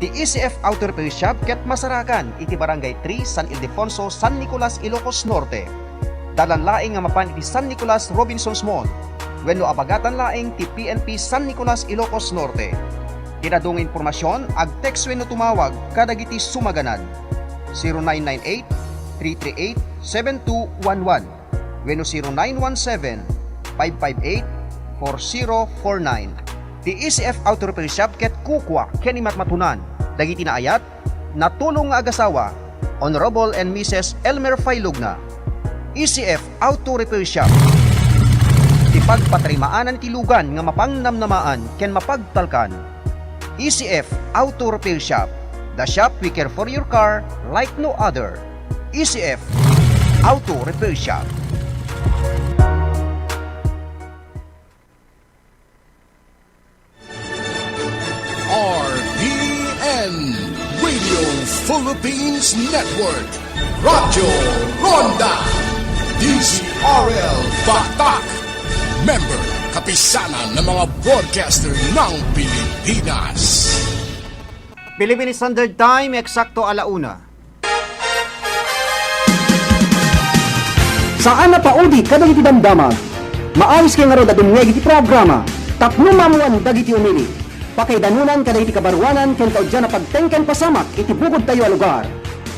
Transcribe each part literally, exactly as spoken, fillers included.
Ti E C F Auto Repair Shop ket masarakan iti Barangay three, San Ildefonso, San Nicolas, Ilocos Norte. Dalan laeng nga mapan iti San Nicolas Robinsons Mall wenno abagatan laeng ti P N P San Nicolas, Ilocos Norte. Ti dadduma nga impormasion, ag-text wenno tumawag kadagiti sumaganad, zero nine nine eight, three three eight, seven two one one wenno zero nine one seven, five five eight, four zero four nine. Ti E C F Auto Repair Shop ket kukua ken imatmatunan dagiti naayat, natulong nga agasawa, Honorable and Missus Elmer Failugna. E C F Auto Repair Shop. Ti pagpatarimaanan ti lugan nga mapangnamnamaan ken mapagtalkan. E C F Auto Repair Shop, the shop we care for your car like no other. E C F Auto Repair Shop. R P N Radio Philippines Network, Radyo Ronda, D Z R L Batak, member, Kapisanan ng mga Broadcaster ng Pilipinas. Philippine Standard Time, eksakto ala una. Saan a paudi kadagiti damdamag. Maawis kayo ngarud a dumngeg iti programa Tapno Maammuan Dagiti Umili. Pakaidanonan kadagiti kabaruanan ken kauddian a pagteng ken pasamak iti bukodtayo a lugar.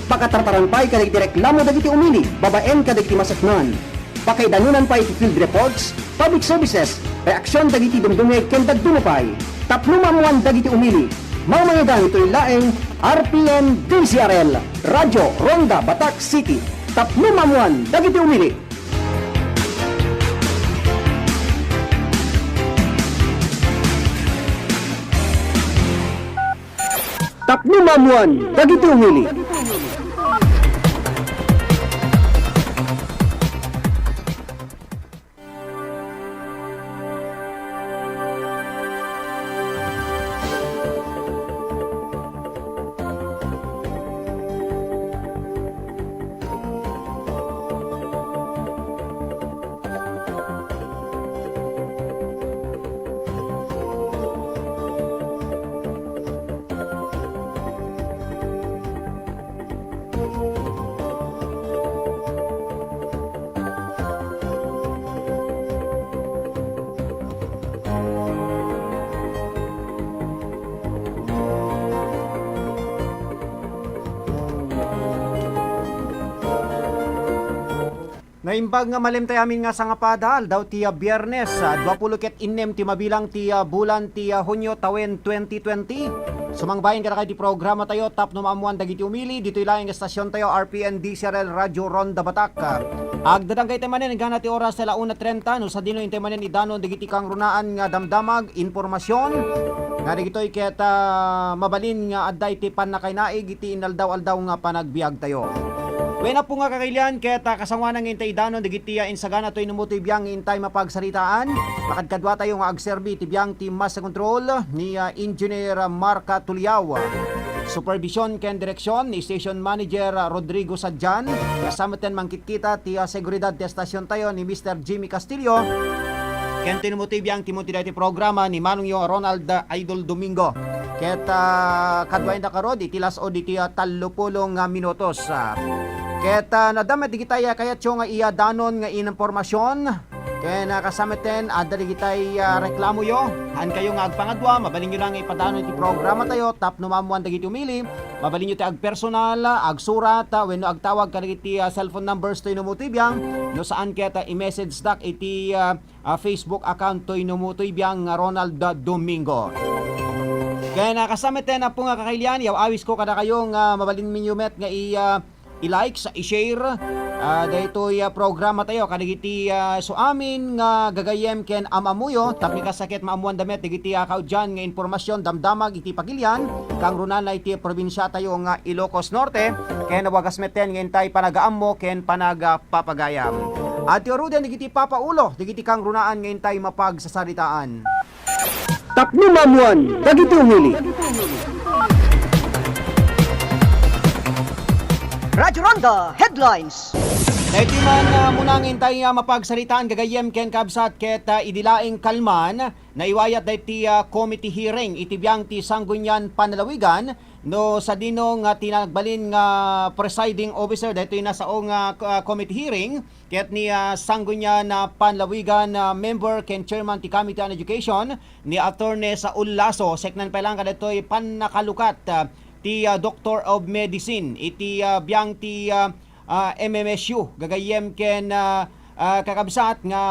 Pakatartaran pay kadagiti reklamo dagiti umili babaen kadagiti maseknan. Pakaidanonan pay iti field reports, public services, reaksion dagiti dumdumngeg ken dadduma pay. Tapno maammuan dagiti umili. Mangmangidan itoy laeng R P N D Z R L, Radyo Ronda Batak City. Tapno maammuan dagiti umili. Tapno maammuan dagiti umili. Naimbag nga malemtay amin nga sangapada, aldaw ti, ah, Biyernes, ah, duapulo ket innem ti mabilang ti, ah, bulan ti, ah, Hunio tawen twenty twenty. Sumangbayen kadakayo ti programa tayo, Tapno Maammuan Dagiti Umili, ditoy laeng nga estasion tayo, R P N D Z R L Radyo Ronda Batak. Agdadangkay tayo manen, inggana ti oras, ala una trenta, no sadino intay manen idanon dagiti kangrunaan nga damdamag, impormasion, nga dagitoy ket, ah, mabalin nga adda iti pannakainaig iti inaldaw-aldaw nga panagbiag tayo. Wen, Apo nga kakailian, ket, ah, kasangoanan nga intay idanon dagiti, ah, insagana toy no mutoy biang nga intay mapagsaritaan. Makadkadua tayo nga agserbi iti biang ti Master Control ni, ah, Engineer Marca Tuliao. Supervision ken direksion ni Station Manager, ah, Rodrigo Sadian. Kasama ten mangkitkita ti, ah, seguridad ti estasion tayo ni Mister Jimmy Castillo. Ken ti no mutoy biang ti munti daytoy programa ni Manongyo Ronald, ah, Idol Domingo. Ket, ah, kaduayen da karod iti las-o diti, ah, tallopulo nga minutos, ah. Ket, ah, nadam met digitay, ah, kayatyo nga iyadanon nga impormasion. Ken, ah, kasameten, adda digitay, ah, reklamoyo. Haankayo nga agpangadua, mabalinyo lang nga ipadanon iti programa tayo, Tapno Maammuan Dagiti Umili. Mabalinyo ti agpersonal, ah, agsurat, ah, wenno agtawag kadagiti, ah, cellphone numbers toy no mutoy biang. No saan ket, ah, i-message dak iti, ah, ah, Facebook account toy no mutoy biang nga Ronald Domingo. Ken, ah, kasameten, Apo nga kakailian, yaw-awisko kadakayo nga mabalinminyo met nga i-, ah, i-likes, i-share, ah, daytoy, ah, programa tayo kadagiti, ah, suamin nga gagayyem ken am-ammoyo, tapno kas ket maammuanda met dagiti, ah, kauddian nga impormasion, damdamag iti pagilian, kangrunaan iti probinsia tayo nga Ilocos Norte, ken wagas metten nga intay panagaammo ken panagpapagayam. Adtoy ngaruden dagiti papaulo dagiti kangrunaan nga intay mapagsasaritaan. Tapno maammuan dagiti umili. Radyo Ronda Headlines. Daytoy man, ah, muna nga intay, ah, mapagsaritaan gagayyem ken kabsat ket, ah, idi laeng kalman, naiwayat daytoy, ah, committee hearing iti biang ti Sangguniang Panlalawigan no sadino nga ti nagbalin nga presiding officer daytoy nasao nga, ah, committee hearing, ket ni, ah, Sangguniang, ah, Panlalawigan, ah, member ken chairman ti Committee on Education, ni Attorney Saul Lasso, seknan pay laeng kadaytoy pannakalukat, ah, ti, ah, Doctor of Medicine iti, ah, biang ti, ah, ah, M M S U, gagayyem ken, ah, ah, kakabsat, nga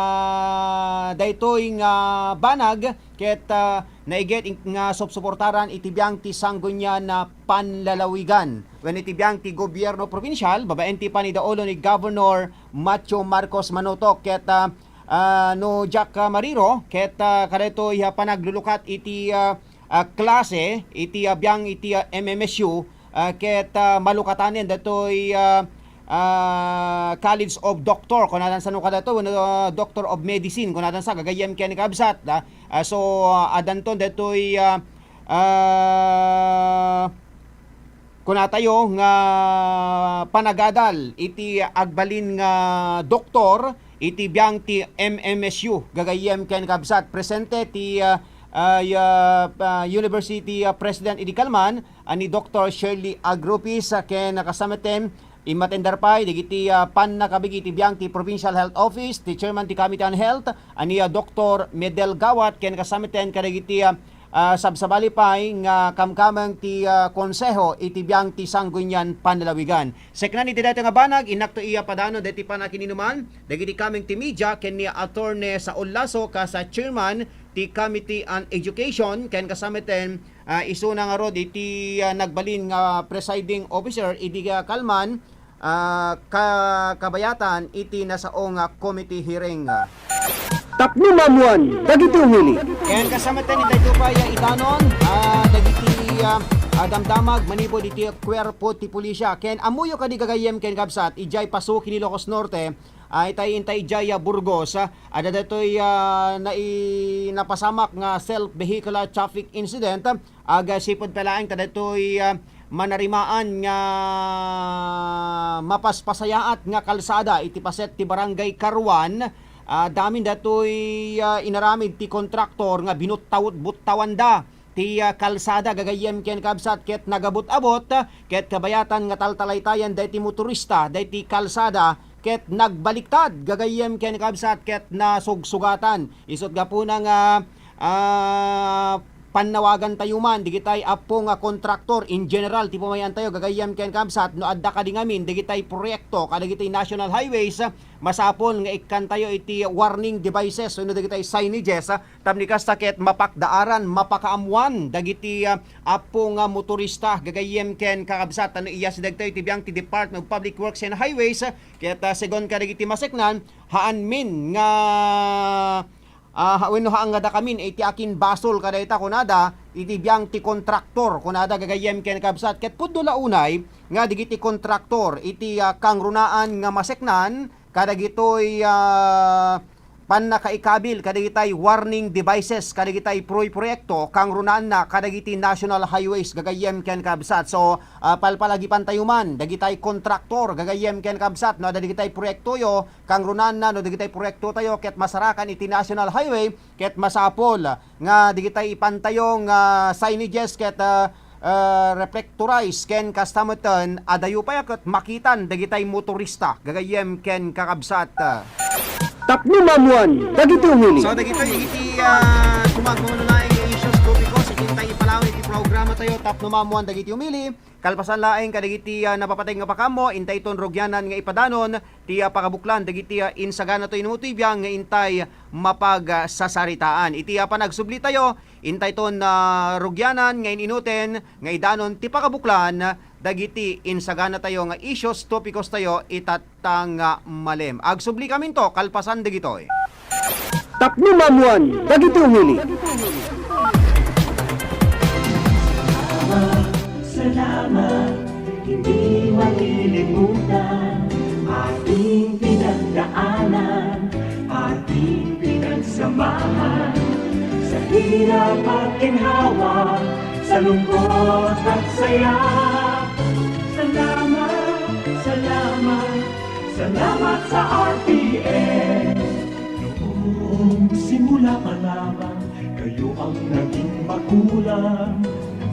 daytoy nga banag ket, ah, naiget in-, nga supsuportaran iti biang ti Sangguniang, ah, Panlalawigan wenno iti biang ti gobierno probinsial babaen ti panidaulo ni Governor Matthew Marcos Manutok ket, ah, ah, no diak, ah, mariro ket, ah, kadaytoy, ah, panaglulukat iti, ah, ah, klase iti, ah, biang iti, ah, M M S U, ah, ket, ah, malukatanen datoy, ah, ah, College of Doctor, kunadan sa no kadato, wenno, ah, Doctor of Medicine, kunadan sa gagayyem ken kabsat, ah, ah, so, ah, adanton datoy, ah, ah, kunatayo nga panagadal iti agbalin nga doktor iti biang ti M M S U, gagayyem ken kabsat. Presente ti, ah, ah, ya-, ah, University, ah, President idi kalman, a ni Doktor Shirley Agropis, ah, ken nakasameten, immatender pay dagiti, ah, pannakabig iti biang ti Provincial Health Office, ti Chairman ti Committee on Health, a ni, ah, Doktor Medel Gawat, ken kasameten kadagiti, ah, ah, sabsabali pay nga kamkameng ti, ah, konseho iti biang ti Sangguniang Panlalawigan. Seknan iti daytoy nga banag, innakto iya padanon dagiti pannakininuman dagiti kameng ti media ken ni Attorney Saul Lasso kas, ah, chairman ti Committee on Education ken kasameten, ah, isuna ngarud iti, ah, nagbalin nga presiding officer idi, ah, kalman, ah, ka-, kabayatan iti nasao nga committee hearing. Tapno maammuan dagiti umili. Ken kasameten, itay pay, ah, idanon, ah, dagiti, ah, ah, damdamag manipud iti kuerpo ti pulisya. Ken ammoyo kadi gagayyem ken kabsat, idiay Pasuki ni Ilocos Norte, ah, itay, intay idiay, ah, Burgos, ah, adda datoy, ah, nai-, napasamak nga self vehicular traffic incident, agsipud pay laeng kadaytoy, ah, manarimaan nga mapaspasayaat nga kalsada iti paset ti Barangay Caruan. Ah, damin datoy, ah, inaramid ti kontraktor nga binuttaw-, buttawanda ti, ah, kalsada gagayyem ken kabsat ket nagabut-abut, ket kabayatan nga taltalaytayan daytoy motorista daytoy kalsada ket nagbaliktad gagayyem ken kabsat ket nasugsugatan. Isut' gapuna nga, ah, pannawagan tayo man digitay appo nga kontraktor in general ti pamayan tayo gagayyem ken kabsat no adda kadi ngamin digitay proyekto kadagiti national highways, masapul nga ikkan tayo iti warning devices wenno dagitay signages, ah, tapno kasta ket mapakdaaran, mapakaammuan dagiti, ah, appo nga motorista gagayyem ken kakabsat. Tapno iyasi dagitoy iti biang ti Department of Public Works and Highways, ket, ah, segun kadagiti maseknan, haanmin nga, ah, ha-, wenno haan nga dakamin iti akin basol kadayta kunada iti biang ti kontraktor kunada gagayyem ken kabsat. Ket pudno la unay nga dagiti kontraktor iti, ah, kangrunaan nga maseknan kadagitoy, ah, pannakaikabil kadagitay warning devices kadagitay proy-proyekto kangrunaanna kadagiti national highways gagayyem ken kabsat. So, ah, palpalagipan tayo man dagitay kontraktor gagayyem ken kabsat no adda dagitay proyektoyo kangrunaanna no dagitay proyekto tayo ket masarakan iti national highway ket masapul nga dagitay ipantayo nga signages ket, ah, ah, reflectorize ken kasta metten adayo pay a ket makitan dagitay motorista gagayyem ken kakabsat. Tapno maammuan dagiti umili. So, dagitoy iti, ah, kumagmamano laeng nga issues, topiko, sa intay ipalaw iti programa tayo, tapno maammuan dagiti umili. Kalpasan laeng kadagiti, ah, napapateg nga pakaammo, intayton rugianan nga ipadanon ti, ah, pakabuklan dagiti, ah, insagana toy no ti biang nga intay mapagsasaritaan. Iti, ah, panagsubli tayo, intayton, ah, rugianan nga in-inuten nga idanon ti pakabuklan dagiti insagana tayo nga issues, topikos tayo itatta nga malem. Agsubli kaminto kalpasan dagitoy. Tapno maammuan dagiti umili. Salamat, hindi malilimutan. Ating pinagdaanan, ating pinagsamahan. Sa hirap at ginhawa, sa lungkot at saya. Salamat, salamat, salamat sa R T N. Noong simula pa lamang, kayo ang naging magulang.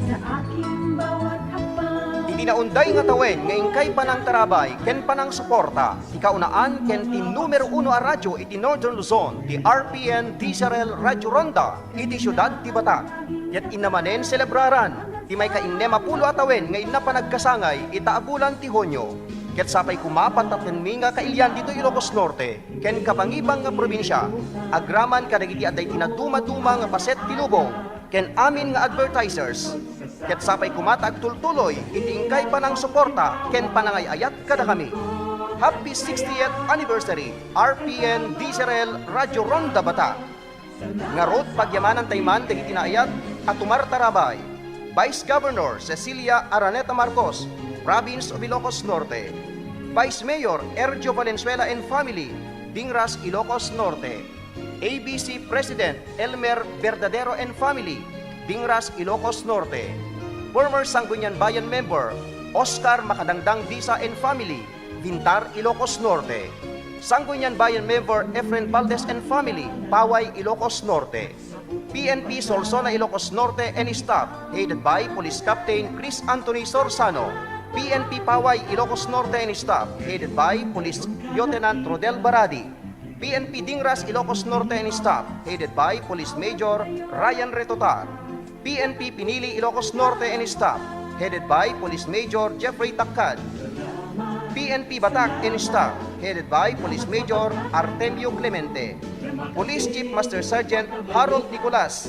Sa aking bawat Naunday nga tawen nga inkay panangtarabay ken panangsuporta ti kaunaan ken ti numero uno a radyo iti Northern Luzon, ti R P N D Z R L Radyo Ronda iti siudad ti Batak. Ket inna manen selebraran ti maikainnem a pulo a tawen nga inna panagkasangay ita a bulan ti Hunio. Ket sapay koma patpatgenmi nga kailian ditoy Ilocos Norte ken kabangibang nga probinsia, agraman kadagiti adda iti nadumaduma nga paset ti lubong ken amin nga advertisers. Ket sapay koma ta agtultuloy iti inkay panangsuporta ken panangay-ayat kadakami. Happy sixtieth anniversary, R P N D Z R L Radyo Ronda Batak. Ngarud, pagyamanantay man dagiti naayat a tumartarabay. Vice Governor Cecilia Araneta Marcos, Province of Ilocos Norte. Vice Mayor Ergio Valenzuela and family, Dingras, Ilocos Norte. A B C President Elmer Verdadero and family, Dingras, Ilocos Norte. Former Sangguniang Bayan member Oscar Makadangdang Disa and family, Vintar, Ilocos Norte. Sangguniang Bayan member Efren Valdez and family, Paway, Ilocos Norte. P N P Solsona, Ilocos Norte and staff, headed by Police Captain Chris Anthony Sorzano. P N P Paway, Ilocos Norte and staff, headed by Police Lieutenant Rodel Baradi. P N P Dingras, Ilocos Norte and staff, headed by Police Major Ryan Retotar. P N P Pinili, Ilocos Norte and staff, headed by Police Major Jeffrey Takad. P N P Batak and staff, headed by Police Major Artemio Clemente. Police Chief Master Sergeant Harold Nicolas,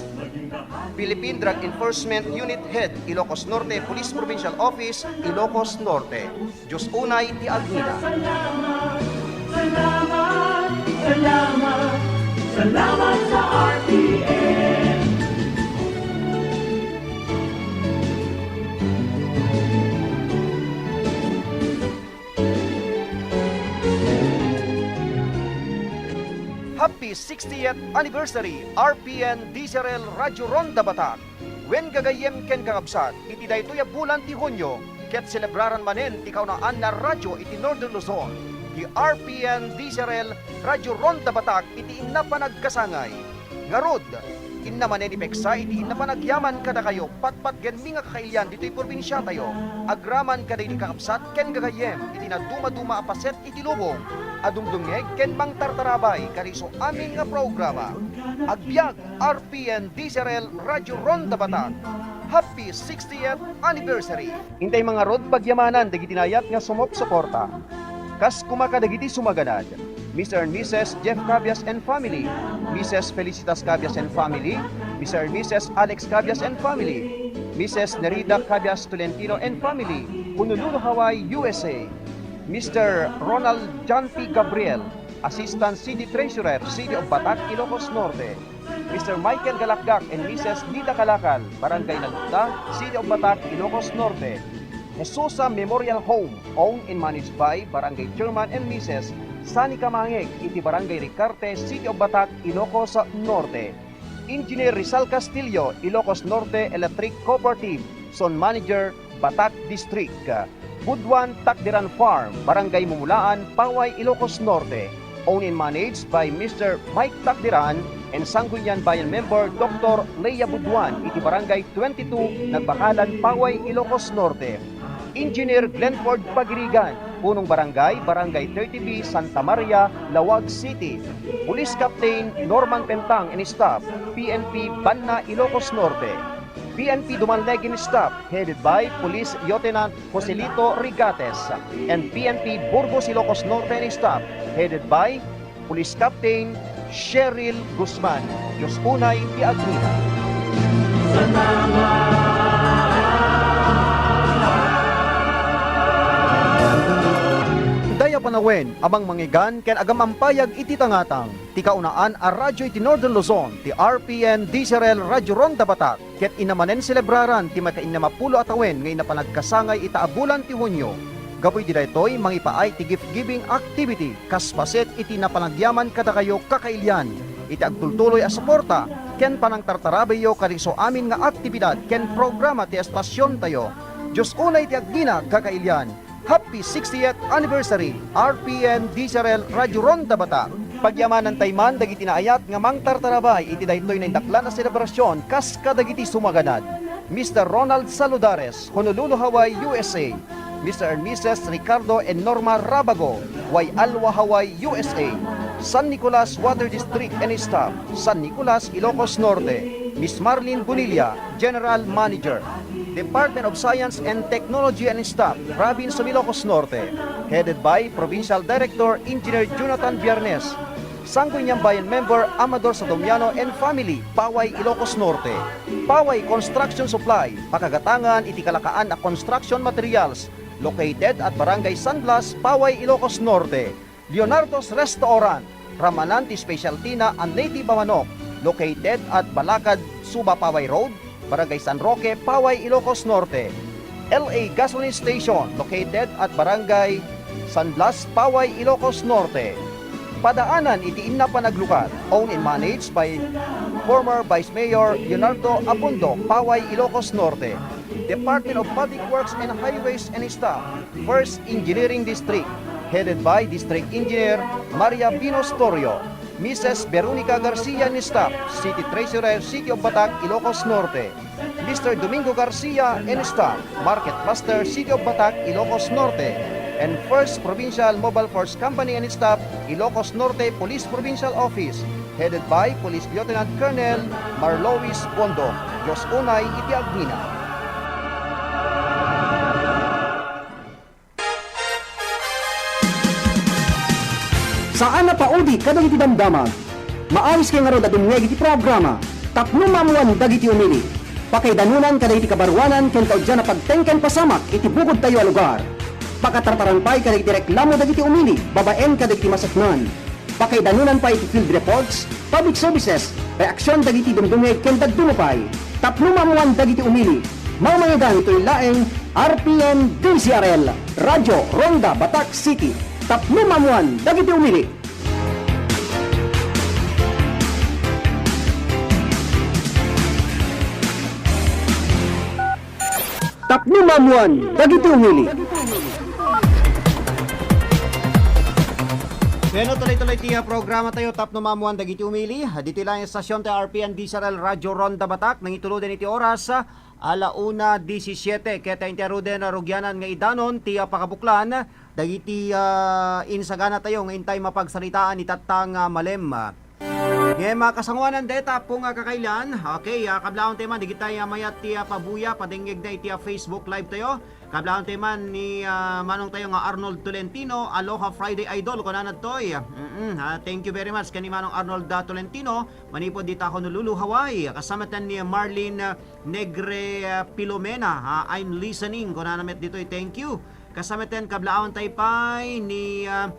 Philippine Drug Enforcement Unit Head, Ilocos Norte Police Provincial Office, Ilocos Norte. Dios unay ti agngina. Salamat, salamat, salamat, salamat sa R T N. Happy sixtieth anniversary, R P N D Z R L Radyo Ronda Batak. Wen gagayyem ken kakabsat, iti daytoy a bulan ti Hunio, ket selebraran manen ti kaunaan a radyo iti Northern Luzon, ti R P N D Z R L Radyo Ronda Batak iti inna panagkasangay. Ngarud, inna manen ipeksa iti inna panagyaman kadakayo, patpatgenmi nga kakailian ditoy probinsiatayo, agraman kadagiti kakabsat ken gagayyem iti nadumaduma a paset iti lubong a dumdumngeg ken mangtartarabay kadagiti amin nga programa. Agbiag R P N D Z R L Radyo Ronda Batak. Happy sixtieth anniversary! Intay ngarud pagyamanan dagiti naayat nga sumupsuporta. Kas koma kadagiti sumaganad, Mister and Missus Jeff Cabias and family, Missus Felicitas Cabias and family, Mister and Missus Alex Cabias and family, Missus Nerida Cabias Tolentino and family, Honolulu, Hawaii, U S A, Mister Ronald John P. Gabriel, Assistant City Treasurer, City of Batak, Ilocos Norte, Mister Michael Galakgak and Missus Lida Kalakal, Barangay Lagutta, City of Batak, Ilocos Norte. Jesusa Memorial Home, owned and managed by Barangay Chairman and Missus Sani Kamangeg iti Barangay Ricarte, City of Batak, Ilocos Norte. Engineer Rizal Castillo, Ilocos Norte Electric Cooperative, Zone Manager, Batak District. Buduan Takderan Farm, Barangay Mumulaan, Paway, Ilocos Norte. Owned and managed by Mister Mike Takderan and Sangguniang Bayan member Doctor Lea Buduan iti Barangay twenty-two, Nagbakalan, Paway, Ilocos Norte. Engineer Glenford Pagirigan, Punong Barangay, Barangay thirty B, Santa Maria, Laoag City. Police Captain Norman Pentang and staff, P N P Banna, Ilocos Norte. P N P Dumalag and staff, headed by Police Lieutenant Joselito Rigates, and P N P Burgos, Ilocos Norte and staff, headed by Police Captain Cheryl Guzman. Dios unay ti agngina. Dayta panawen a mangmangigan ken agamampayag iti tangatang, ti kaunaan a radyo iti Northern Luzon, ti R P N D Z R L Radyo Ronda Batak. Ket inna manen selebraran ti maikainnem a pulo a tawen nga inna panagkasangay ita a bulan ti Hunio. Gapu iti daytoy, mangipaay ti gift-giving activity kas paset iti napanagyaman kadakayo kakailian iti agtultuloy a suporta ken panangtartarabayyo kadagiti amin nga aktibidad ken programa ti estasiontayo. Dios unay ti agngina, kakailian. Happy sixtieth anniversary, R P N D Z R L Radyo Ronda Batak. Pagyamanantay man dagiti naayat nga mangtartarabay iti daytoy naindaklan a selebrasyon kas kadagiti sumaganad. Mister Ronald Saludares, Honolulu, Hawaii, U S A. Mister and Missus Ricardo and Norma Rabago, Waialua, Hawaii, U S A. San Nicolas Water District and staff, San Nicolas, Ilocos Norte. Miss Marlene Bonilla, General Manager, Department of Science and Technology and staff, Province of Ilocos Norte. Headed by Provincial Director Engineer Jonathan Biernes. Sangguniang Bayan member Amador Sadomiano and family, Paway, Ilocos Norte. Paway Construction Supply, pakagatangan iti kalakaan a construction materials, located at Barangay San Blas, Paway, Ilocos Norte. Leonardo's Restaurant, ramanan ti specialty na a native a manok, located at Balakad, Suba, Paway Road, Barangay San Roque, Paway, Ilocos Norte. L A Gasoline Station, located at Barangay San Blas, Paway, Ilocos Norte. Padaanan iti inna panaglugar, owned and managed by former Vice Mayor Leonardo Abundo, Paway, Ilocos Norte. Department of Public Works and Highways and staff, First Engineering District, headed by District Engineer Maria Binos Torrio, Missus Veronica Garcia and staff, City Treasurer, City of Batac, Ilocos Norte, Mister Domingo Garcia and staff, Market Master, City of Batac, Ilocos Norte, and First Provincial Mobile Force Company and staff, Ilocos Norte Police Provincial Office, headed by Police Lieutenant Colonel Marlois Bondo. Dios unay iti agmina. Saan a paudi kadagiti damdamag. Maawis kay ngarud a dumngeg iti programa tapno maammoan dagiti umili. Pakaidanonan kadagiti kabaruanan ken kauddian a pagteng ken pasamak iti bukodtayo a lugar. Pakatartaran pay kadagiti reklamo dagiti umili babaen kadagiti maseknan. Pakaidanonan pay iti field reports, public services, reaksion dagiti dumdumngeg ken dadduma pay. Tapno maammoan dagiti umili, mamayedan itoy laeng R P N D Z R L, Radyo Ronda Batac City. Tapno maammoan dagiti umili. Tapno maammoan dagiti umili. Bueno, tuloy-tuloy ti, ah, programa tayo, Tapno Maammoan Dagiti Umili. Ditoy lang estasion ti R P N D Z R L Radyo Ronda Batac, nangitulod iti oras, ah, ala una disisiete. Ket, ah, inti aruden a rugianan nga idanon ti, ah, pakabuklan dagiti, ah, insagana tayo nga intay mapagsaritaan itatta nga malem. Ngem, ah, kasangoanan dayta, Apo nga kakailian. Okay, ah, kablaawentayo man, dagitay, ah, mayat ti, ah, pabuya, padengngegna iti, ah, Facebook Live tayo. Kablaawentayo man ni, ah, manong tayo nga Arnold Tolentino, Aloha Friday Idol, kunana ditoy. Mm-mm, ah, thank you very much ken ni Manong Arnold, ah, Tolentino, manipud dita Honolulu, Hawaii. Kasama ten ni Marlene, ah, Negre, ah, Filomena, ah, "I'm listening," kunana met ditoy. Thank you. Kasama ten, kablaawentayo pay ni, ah,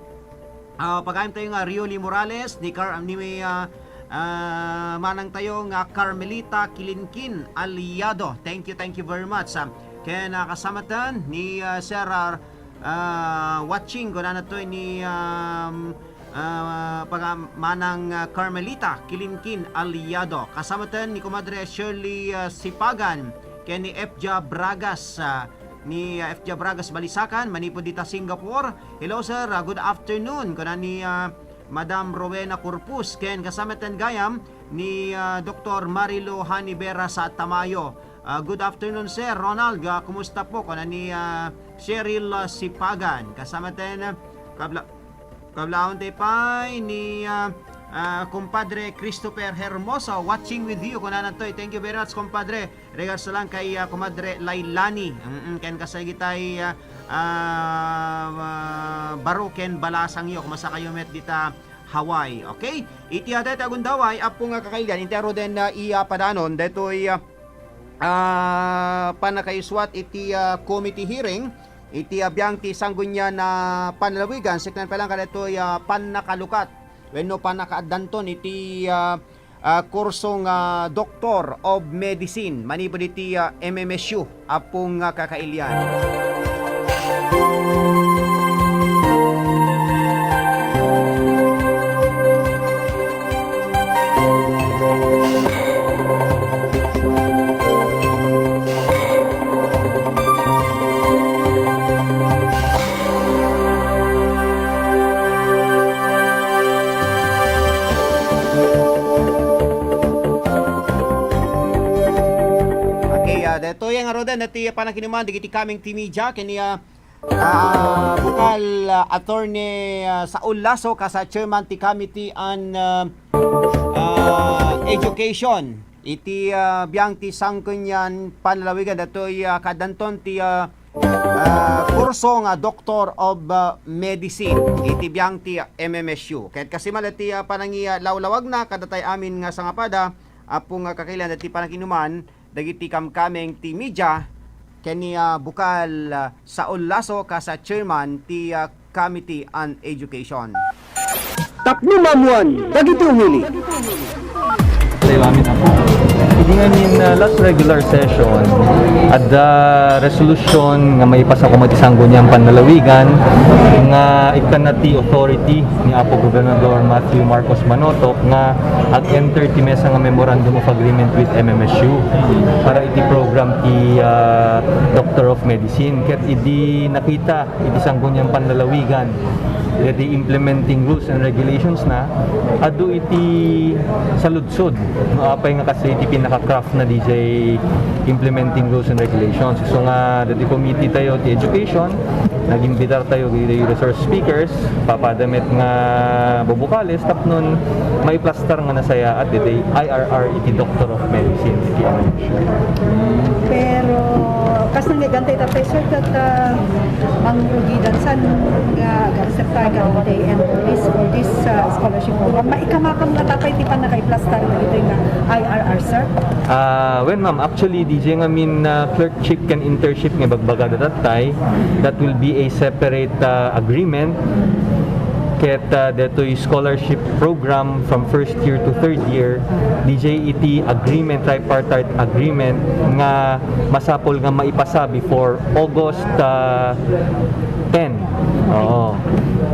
ah, pagaymtayo nga Rioli Morales, ni Car-, ni, ah, ah, manang tayo nga Carmelita Kilinkin Aliado. Thank you, thank you very much. Ah, ken, ah, kasama ten ni, ah, Sir, ah, ah, watching, kunana toy ni, um, ah, paga-, manang, ah, Carmelita Kilinkin Aliado. Kasama ten ni Kumadre Shirley, ah, Sipagan, ken ni F J Bragas, ah, ni, ah, F J Bragas Balisacan, manipud dita Singapore. "Hello, sir. Ah, good afternoon," kuna ni, ah, Madam Rowena Corpus, ken kasama ten gayam ni, ah, Doktor Marilo Hanibera sa Tamayo. Ah, "Good afternoon, Sir Ronald. Ah, kumusta po?" kuna ni, ah, Cheryl, ah, Sipagan. Kasama ten, ah, kabla-, kablaawentayo pay ni, ah, ah, Compadre Christopher Hermoso, "Watching with you," kunana toy. Thank you very much, compadre. Regards lang kay, ah, Kumadre Lailani. Mm, ken kasdagitay, ah, ah, baro ken balasangyo, kumasakayo met dita Hawaii. Okay? Iti, ah, dayta a gundaway, Apo nga kakailian, inti aruden, ah, iyapadanon, daytoy, ah, ah, pannakaisuat iti, ah, committee hearing, iti, ah, biang ti Sanggunian a Panlalawigan, sakbay pay lang kadaytoy, ah, pannakalukat wenno pannakaaddanton iti, ah, ah, kurso nga Doctor of Medicine manipud iti, ah, M M S U, Apo nga kakailian. Okay, ah, Iti panakinuman dagiti kameng ti media ken ni, ah, ah, bukal, ah, Attorney, ah, Saul Lasso kas, ah, chairman ti Committee on, ah, ah, Education. Iti, ah, biang ti Sangguniang Panlalawigan datoy, ah, kadanton ti, ah, ah, kurso nga Doctor of, ah, Medicine iti biang ti M M S U. Ket kasi man ti, ah, panangilawlawagna kadatayo amin nga sangapada, Apo nga kakailan ti panakinuman dagiti kamkameng ti media ken ni, ah, bukal, ah, Saul Lasso kas, ah, chairman ti, ah, Committee on Education. Tapno maammuan dagiti umili. Tayo amin, Apo. Idi ngamin, ah, last regular session, adda resolution nga maipasa koma iti Sangguniang Panlalawigan nga ikkanna ti authority ni Apo Gobernador Matthew Marcos Manotoc nga ag-enter ti mesa nga Memorandum of Agreement with M M S U para iti program ti, ah, Doctor of Medicine. Ket idi nakita iti Sangguniang Panlalawigan dagiti implementing rules and regulations na, adu iti saludsod no apay nga kasi iti pinaka-craft na D J implementing rules and regulations. So nga, dagiti committee tayo ti education, nag-imbitar tayo dagiti resource speakers, papada met nga bubukales, tapnon maiplastar nga nasayaat dagiti I R R iti Doctor of Medicine iti M M S U. Pero, kas nangegantay ta, sir, ket, ah, ang rugidan san nga agsepta gantay and this, for this, ah, scholarship program, maikamakam nga tapay ti pannakaiplastar dagitoy nga I R R, sir? Ah, well, ma'am, actually, D J ngamin, ah, clerkship ken internship nga ibagbagada tattay, that will be a separate, ah, agreement. Ket, ah, detoy scholarship program from first year to third year, D J iti agreement, tripartite agreement nga masapul nga maipasa before August, ah, ten. Oo.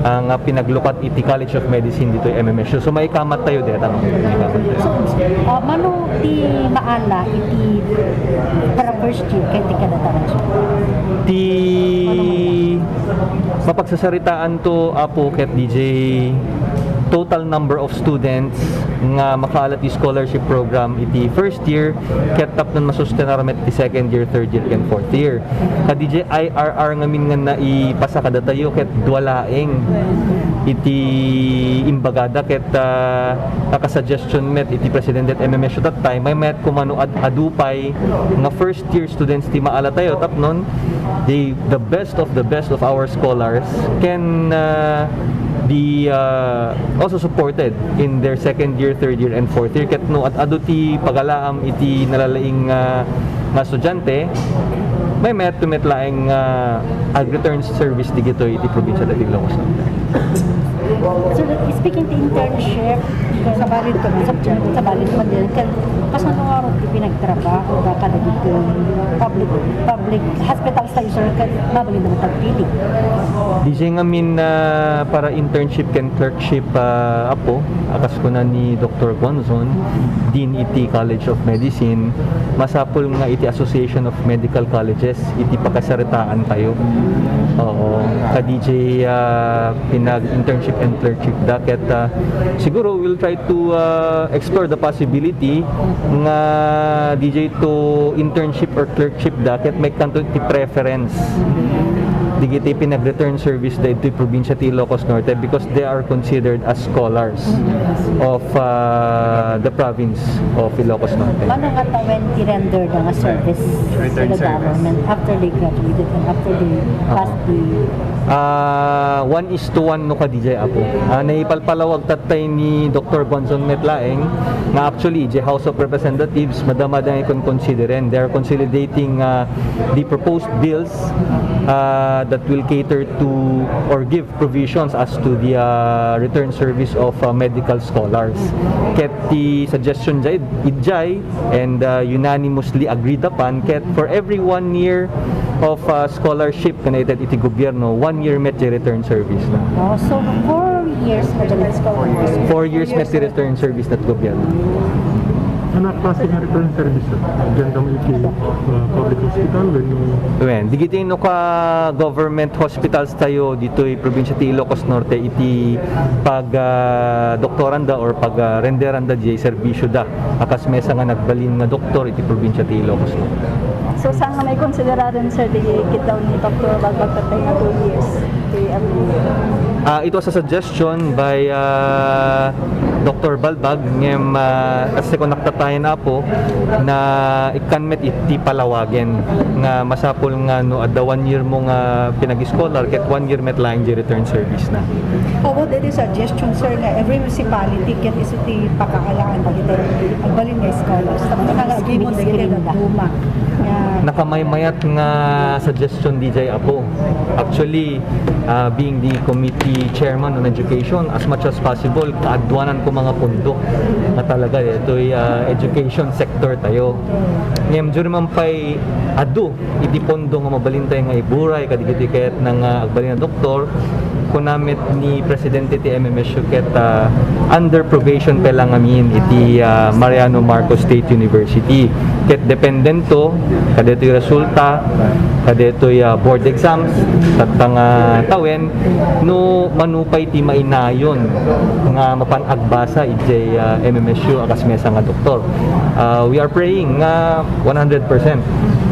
Ang, ah, pinaglukat iti College of Medicine ditoy M M S U. So, maikamat tayo deta, no? Maikamat tayo. So, ah, mano ti maala iti para first year ken ti kadataran? Ti mapagsasaritaan to, Apo, ket D J, total number of students nga makaala ti scholarship program iti first year, ket tapnon masustenar met ti second year, third year, ken fourth year. Ka D J, I R R ngamin nga naipasa kadatayo ket dua laeng iti imbagada ket, ah, nakasuggestion met iti presidente ti M M S U that time, maymayat koma no ad-, adu pay nga first year students ti maala tayo tapnon the, the best of the best of our scholars can, ah, be, ah, also supported in their second year, third year, and fourth year. Ket no ad-adu ti pagalaam iti nalalaing, ah, nga estudiante, maymayat met laeng, ah, ag-return service dagitoy iti probinsya dagiti Ilocos Norte. So, speaking ti internship, sabali to, sabali to man din, ken kasano nga ti pinagtrabaho da kadagiti public, public hospitals tayo, sir, ken mabalin na magpagpili? D J ngamin, ah, para internship ken clerkship, ah, Apo, a kas kuna ni Doctor Gonzon, Dean iti College of Medicine, masapul nga iti Association of Medical Colleges iti pakasaritaan tayo. Oo. Ka D J, ah, pinag-internship and clerkship da ket, ah, siguro we'll try to, ah, explore the possibility nga D J to internship or clerkship da ket maikkanto ti preference dagiti pinag-return service da iti probinsya ti Ilocos Norte because they are considered as scholars of, ah, the province of Ilocos Norte. Mano nga tawen ti render da nga service Return to the service. Government after they graduated and after they pass the Ah, one is to one no ka D J, Apo. Ah, naipalpalawag tattay ni Doctor Gonzon met laeng nga actually, the House of Representatives, madama da nga ikon-consideren. They are consolidating, ah, the proposed bills, ah, that will cater to or give provisions as to the, ah, return service of, ah, medical scholars. Ket ti suggestion jay, ijay, and, ah, unanimously agreed upon, ket for every one year of, ah, scholarship nga naitedda iti gobierno, one year met ti return service na. Oh, so four years na dyan. Four years met ti return service na ti gobierno. Ano a klase nga return service, sir? Diyan kami iti, ah, public hospital, wenno Wen, dagiti no ka government hospitals tayo ditoy probinsya ti Ilocos Norte iti pag, ah, doktoranda or pag, ah, renderanda di serbisyo da a kas maysa nga nagbalin nga doktor iti probinsya ti Ilocos Norte. So, saan nga maikonsidera rin, sir, di kiddaw ni Doktor Balbag tattay nga two years? Di, um, Uh, it was a suggestion by uh, Doctor Balbag ngem uh, kasi kung nakatatayan, Apo, na ikkan met iti palawagen nga masapul nga no adda one year mo nga pinag-scholar ket one year met laeng di return service na. How about the suggestion, sir, nga every municipality ket isu ti pakaalaan dagiti agbalin nga scholars? Tapno nga agimon dagiti dadduma nga Nakamaymayat nga suggestion D J, Apo. Actually, uh, being the committee chairman on education, as much as possible, kaaduanan ko mga pondo nga talaga ito'y uh, education sector tayo. Ngem, duri man pa'y adu iti pondo nga mabalin tayo nga iburay kadigiti ket nga agbalin a doktor, kuna met ni presidente ti M M S U ket uh, under probation pa lang amin iti uh, Mariano Marcos State University. Ket dependento kadetoy resulta, kadetoy uh, board exams, tatta nga tawen, no mano pay ti mainayon nga mapan agbasa iti uh, M M S U a kas mesa nga doktor. Uh, we are praying nga one hundred percent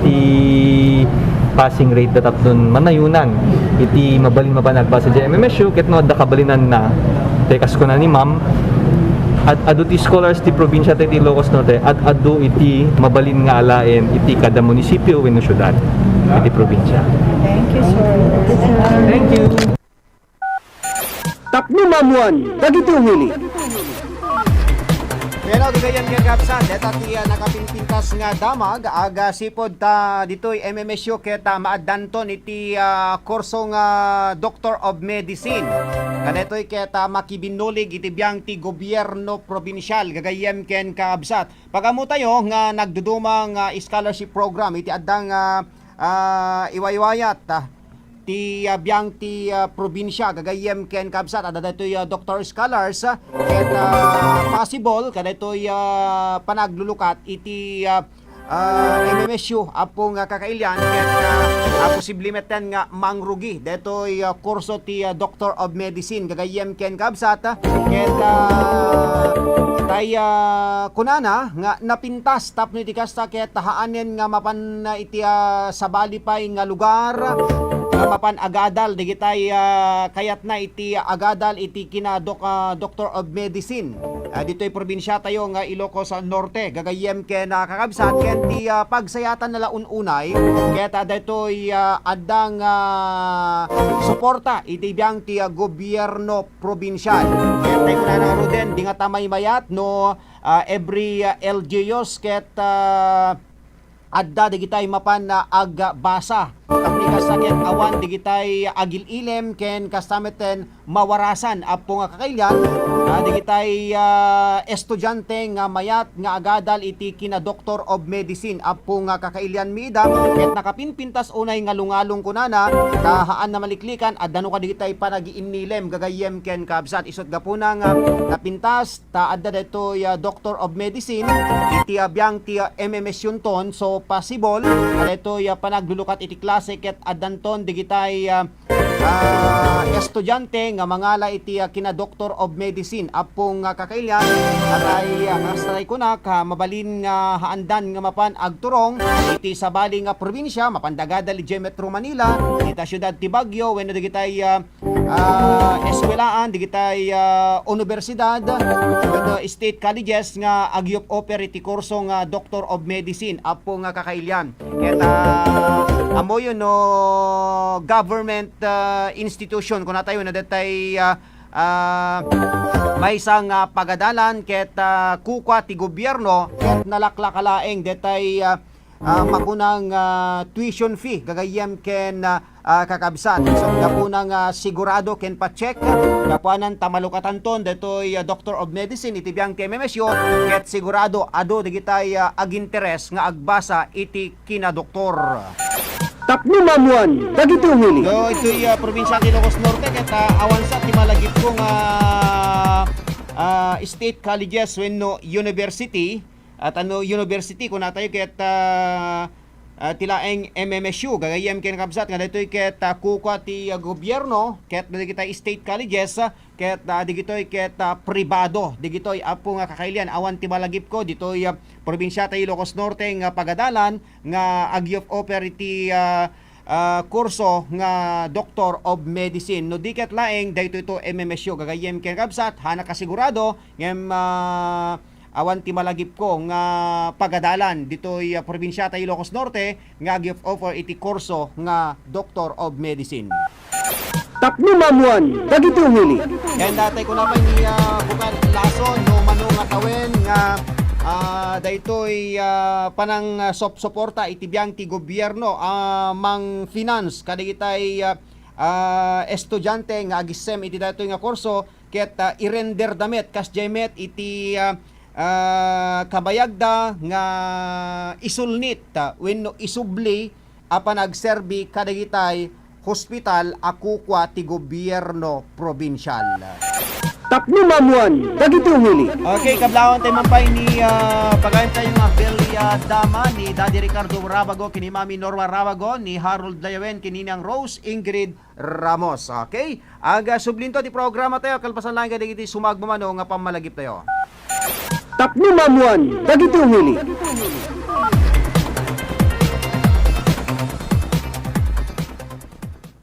ti passing rate da tapno manayunan iti mabalin mapan agbasa iti M M S U ket no adda kabalinanna, te kas kuna ni ma'am, at adu ti scholars ti probinsya ti Ilocos Norte, at adu iti mabalin nga alaen iti kada munisipyo wenno syudad iti probinsya. Thank you, sir. Thank you. Tapno maammuan dagiti umili. Pero gagayyem ken kabsat, deta ti ah, nakapinpintas nga damag, agasipud ta ditoy M M S U ket ah, maaddanton iti ah, kurso nga Doctor of Medicine. Kadetoy ket ah, makibinnulig iti biang ti gobierno probinsial, gagayyem ken kabsat. Pagamu tayo nga nagduduma nga scholarship program iti adda nga ah, iwaywayat ah, ti ah, biang ti ah, probinsia, gagayyem ken kabsat, adda daytoy ah, doctor scholars ah, ket ah, possible kadaytoy ah, panaglulukat iti ah, ah, M M S U, Apo nga kakailian, ket ah, ah, posible metten nga mangrugi daytoy ah, kurso ti ah, Doctor of Medicine, gagayyem ken kabsat, ah, ket ah, tay ah, kunana nga napintas tapno iti kasta ket haanen nga mapan ah, iti ah, sabali pay nga lugar nga mapan agadal dagitay ah, kayatna iti agadal iti kina dok-, ah, Doctor of Medicine. Ah, ditoy probinsia tayo nga Ilocos Norte, gagayyem ken ah, kakabsat ken ti ah, pagsayatan na la un-unay ket ah, daytoy ah, adda nga suporta iti biang ti ah, gobierno probinsial. Ket tay kunana ngaruden, di nga ta maymayat no ah, every ah, L G Us ket ah, adda dagitay mapan ah, agbasa. Tapno kasta ket awan dagitay agil-ilem ken kasta metten mawarasan, Apo nga kakailian, ah, dagitay ah, estudiante nga mayat nga agadal iti kina Doctor of Medicine, Apo nga kakailian mi ida, ket nakapinpintas unay nga lungalong kunana, ta haan na maliklikan, adda no kadagitay panagiinnilem, gagayyem ken kabsat. Isut' gapuna nga napintas, ta adda daytoy ah, Doctor of Medicine iti ah, biang ti ah, M M S U-nton, so possible, ah, daytoy ah, panaglulukat iti klase ket addanton digitay ah, ah, estudiante nga mangala iti ah, kina Doctor of Medicine, Apo nga kakailian, atay ah, kasta tay kunak, ah, mabalin nga haandan nga mapan agturong iti sabali nga probinsia, mapan da agadal idiay Metro Manila, ita siudad ti Baguio, wenno digitay ah, ah, eskuelaan, digitay ah, universidad, wenno state colleges nga agyup-oper iti kurso nga Doctor of Medicine, Apo nga kakailian. Ket ah, ammoyo no government ah, institution, kunatayo, no datay ah, ah, maysa nga pagadalan ket ah, kukua ti gobierno ket nalaklaka laeng datay ah, ah, makunang ah, tuition fee, gagayyem ken ah, ah, kakabsat. So, gapuna nga sigurado ken pa-check, gapuanan ta malukatanton daytoy ah, Doctor of Medicine iti biang ti M M S U, ket sigurado adu digitay ah, aginteres nga agbasa iti kinadoktor. Tapno maammuan dagiti umili. No, itoy ah, probinsia ti Ilocos Norte, ket ah, awan sa ti malagipko nga ah, state colleges wenno university, at ano university, kunatayo ket ah, ah, ti laeng M M S U, gagayyem ken kabsat, nga daytoy ket ah, kukua ti ah, gobierno ket dagitay state colleges, ah, ket, ah, digitoy ket, ah, pribado. Digitoy, Apo, nga kakailian, awan ti malagipko ditoy, ah, probinsia ta Ilocos Norte nga pagadalan nga ag-give offer iti, ah, ah, kurso nga Doctor of Medicine. No di ket laeng, daytoy to M M S U. Gagayyem ken kabsat, hana kasigurado, ngem, ah, awan ti malagipko nga pagadalan ditoy, ah, probinsia ta Ilocos Norte nga ag-give offer iti kurso nga Doctor of Medicine. Tapno maammoan dagiti ungili. Ken daytoy kuna pay ni, ah, Bukal Lason, no mano nga tawen nga, ah, daytoy, ah, panang, ah, sop-, suporta iti biang ti gobierno, ah, mang-finance kadagitay, ah, ah, estudiante nga agisem iti daytoy nga kurso, ket, ah, irender da met, kasdiay met iti, ah, ah, kabayagda nga isulnit, ah, wenno isubli a panagserbi kadagitay hospital a kukua ti gobierno probinsial. Tapno maammoan dagiti ungili. Okay, kablawan tayo man pay ni, ah, pagayam tayo nga Belia Dama ni Daddy Ricardo Rabago, kini Mami Norma Rabago, ni Harold Layawen, kini Nang Rose Ingrid Ramos. Okay? Aga sublinto ti programa tayo, kalpasan lang kadagiti sumagmamano nga pammalagip tayo. Tapno maammoan dagiti ungili.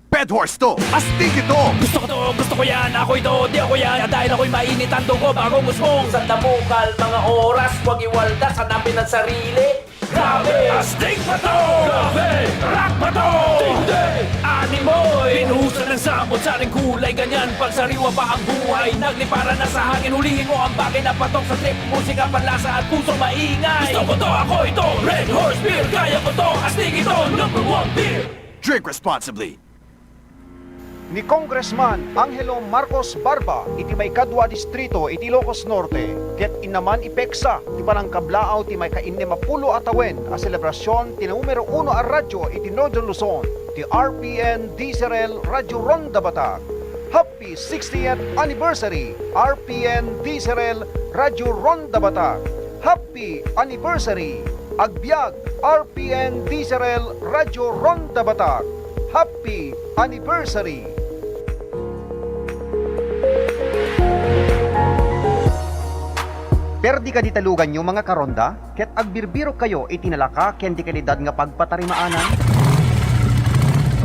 Pet Horse to, astig ito! Gusto ko to, gusto ko yan, ako ito, di ako yan. Dahil ako'y mainit ang dugo, bagong usbong. Sanda bukal, mga oras, wag iwaldas, hanapin ang sarili. Grabe! Astig pa to! Grabe! Rock pa to! Tindi! Animoy! Binuhusan ng samot, saring kulay, ganyan. Pagsariwa pa ang buhay, nagliparan na sa hangin. Hulihin mo ang bagay na patok sa trip. Musika, panlasa at puso maingay. Gusto ko to, ako ito. Red Horse Beer, kaya ko to. Astig ito, number one beer. Drink responsibly. Ni Congressman Angelo Marcos Barba iti maikadua a distrito iti Ilocos Norte, ket innaman ipeksa ti panangkablaaw ti maikainnem a pulo a tawen a selebrasyon ti numero uno a radyo iti Northern Luzon, ti R P N D Z R L Radyo Ronda Batak. Happy sixtieth anniversary, R P N D Z R L Radyo Ronda Batak! Happy anniversary! Agbiag, R P N D Z R L Radyo Ronda Batak. Happy anniversary! Perdi kadi ti luganyo, mga karonda, ket agbirbirok kayo iti nalaka ken di kalidad nga pagpatarimaanan?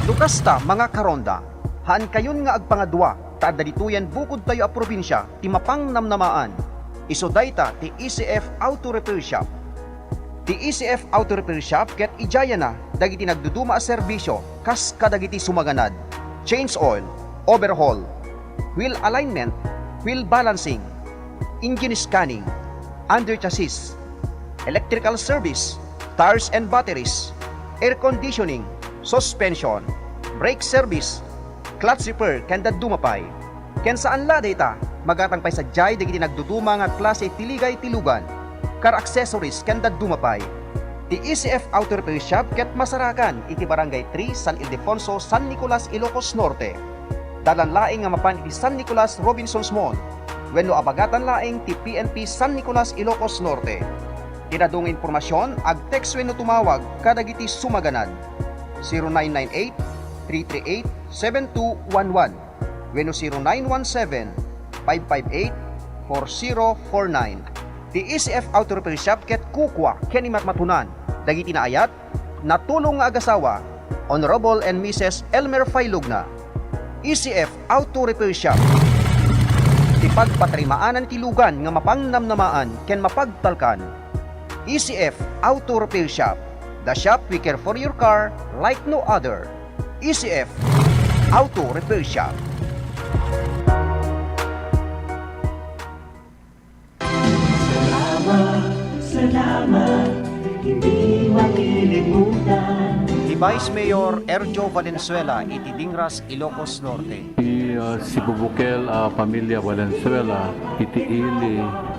No kasta, mga karonda, haan kayon nga agpangadua, ta adda ditoyen bukodtayo a probinsia ti mapangnamnamaan. Isu dayta ti E C F Auto Repair Shop. Ti E C F Auto Repair Shop ket idiayana dagiti nagduduma a serbisio kas kadagiti sumaganad, change oil, overhaul, wheel alignment, wheel balancing, engine scanning, under chassis, electrical service, tires and batteries, air conditioning, suspension, brake service, clutch repair, ken dadduma pay. Ken saan la dayta, magatang pay sadiay dagiti nagduduma nga klase ti ligay ti lugan, car accessories, ken dadduma pay. Ti E C F Auto Repair Shop ket masarakan iti Barangay three, San Ildefonso, San Nicolas, Ilocos Norte. Dalan laeng nga mapan iti San Nicolas Robinsons Mall wenno abagatan laeng ti P N P San Nicolas, Ilocos Norte. Ti adu nga impormasion, ag-text wenno tumawag kadagiti sumaganad, zero nine nine eight, three three eight, seven two one one wenno zero nine one seven, five five eight, four zero four nine. Ti E C F Auto Repair Shop ket kukua ken imatmatunan dagiti naayat, natulong nga agasawa, Honorable and Missus Elmer Failugna. E C F Auto Repair Shop. Ti pagpatarimaanan ti lugan nga mapangnamnamaan ken mapagtalkan. E C F Auto Repair Shop, the shop we care for your car like no other. E C F Auto Repair Shop. Salamat, salamat, hindi makilimutan. Ni Vice Mayor Erjo Valenzuela iti Dingras, Ilocos Norte. Ti, ah, sibubukel a pamilia Valenzuela iti ili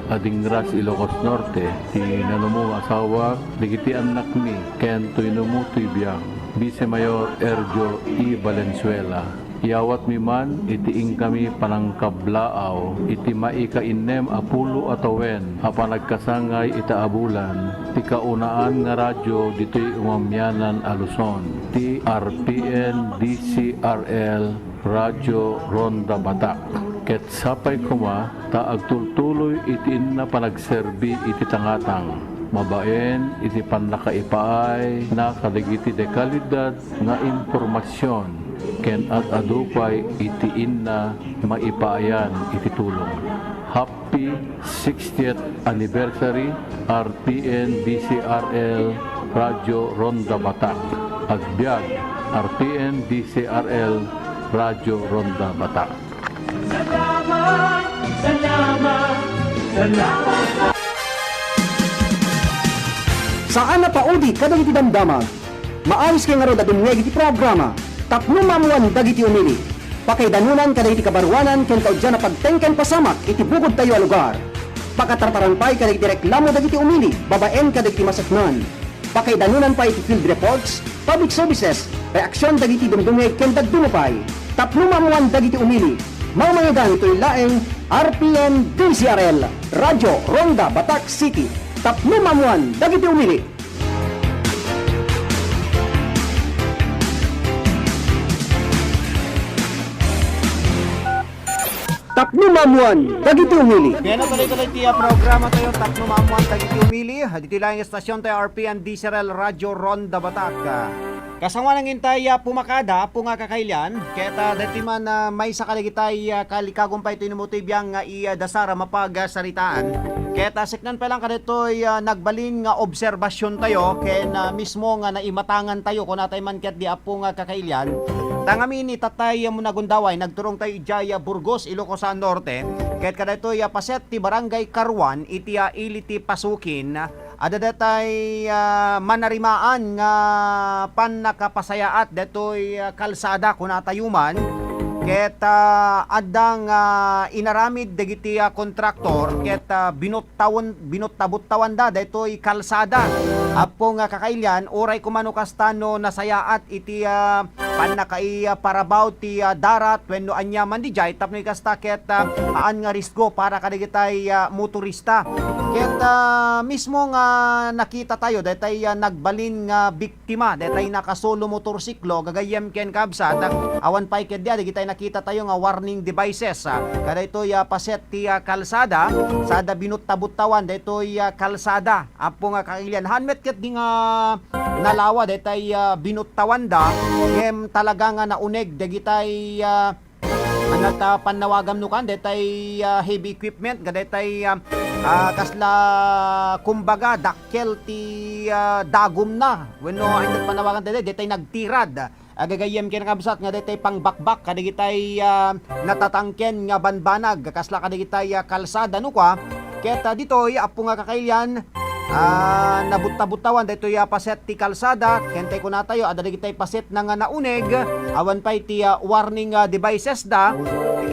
a Dingras, Ilocos Norte, ti nanumo nga asawak, dagiti annakmi, ken toy numo toy biag. Vice Mayor Erjo E. Valenzuela. Iyawatmi man iti inkami panangkablaaw iti maikainnem a pulo a tawen a panagkasangay ita a bulan ti kaunaan nga radyo ditoy umamianan a Luzon, ti R P N D Z R L Radyo Ronda Batak. Ket sapay koma ta agtultuloy iti inna panagserbi iti tangatang, mabaen iti pannakaipaayna kadagiti dekalidad nga impormasion ken ad-adu pay iti inna maipaayan iti tulong. Happy sixtieth anniversary, R T N D C R L Radio Ronda Batak. Agbiag, R T N D C R L Radio Ronda Batak. Salamat, salamat, salamat. Saan a paudi kadagiti damdamag. Maawis kay ngarud a dumngeg iti programa Tapno Maammoan Dagiti Umili. Pakaidanonan kadagiti kabaruanan ken kauddian a pagteng ken pasamak iti bugodtayo a lugar. Pakatartaran pay kadagiti reklamo dagiti umili babaen kadagiti maseknan. Pakaidanonan pay iti field reports, public services, reaksion dagiti dumdumngeg ken dadduma pay. Tapno maammoan dagiti umili, mamayegan itoy laeng R P N D C R L, Radyo Ronda Batak City. Tapno maammoan dagiti umili. Tapno maammoan dagiti umili. Ken tuloy-tuloy ti, ah, programa tayo, Tapno Maammoan Dagiti Umili. Ditoy laeng nga estasyon tayo, R P N D C R L Radio Ronda Batak. Kasangoanan intay, ah, pumakada, Apo nga kakailian, ket, ah, daytoy man, ah, maysa kadagitay, ah, kalikagum pay ti inumo ti biang nga i-, ah, dasar a mapagsaritaan. Ket, ah, seknan pay lang kadaytoy, ah, nagbalin nga obserbasion tayo, ken, ah, mismo nga naimatangan tayo, kunatay man ket di Apo nga kakailian. Ta ngamin, itatay, ah, mo nagundaway, nagturong tayo idiay, ah, Burgos, Ilocos, ah, Norte, ket kadaytoy, ah, paset ti Barangay Caruan, iti, ah, ili ti Pasukin, Adda datay, ah, manarimaan nga pannakapasayaat daytoy, ah, kalsada, kunatayo man. Ket, ah, adda nga inaramid dagiti, ah, kontraktor ket, ah, binuttawen-, binuttabuttawanda daytoy kalsada. Apo nga kakailian, uray koma no kasta no nasayaat iti, ah, pannakaiparabao ti, ah, darat wenno aniaman didiay tapno ikasta ket, ah, haan nga risgo para kadagitay, ah, motorista. Ket, ah, mismo nga nakita tayo, daytay, ah, nagbalin nga biktima, daytay nakasolo motorsiklo, gagayyem ken kabsat, ah, awan pay ket dia, dagitay nakita tayo nga warning devices, ah, kadaytoy, ah, paset ti, ah, kalsada, sada binutta-buttawan, daytoy, ah, kalsada. Apo nga kakailian, haan met ket di nga nalawa daytay, ah, binuttawanda, ngem talaga nga nauneg dagitay, ah, ano ta pannawagam no kan, daytay, ah, heavy equipment, nga daytay, ah, ah, kasla, kumbaga, dakkel ti, ah, dagumna. Wenno, ania ti pannawagam daytay, daytay nagtirad. Agagayyem ken kabsat nga daytay pangbakbak kadagitay, ah, natatangken nga banbanag kasla kadagitay, ah, kalsada no kua. Ket, ah, ditoy, Apo nga kakailian, ah, nabutta-buttawan daytoy, ah, paset ti kalsada, ken tay kunatayo, adda dagitay pasetna nga nauneg, awan pay ti, ah, warning, ah, devices da,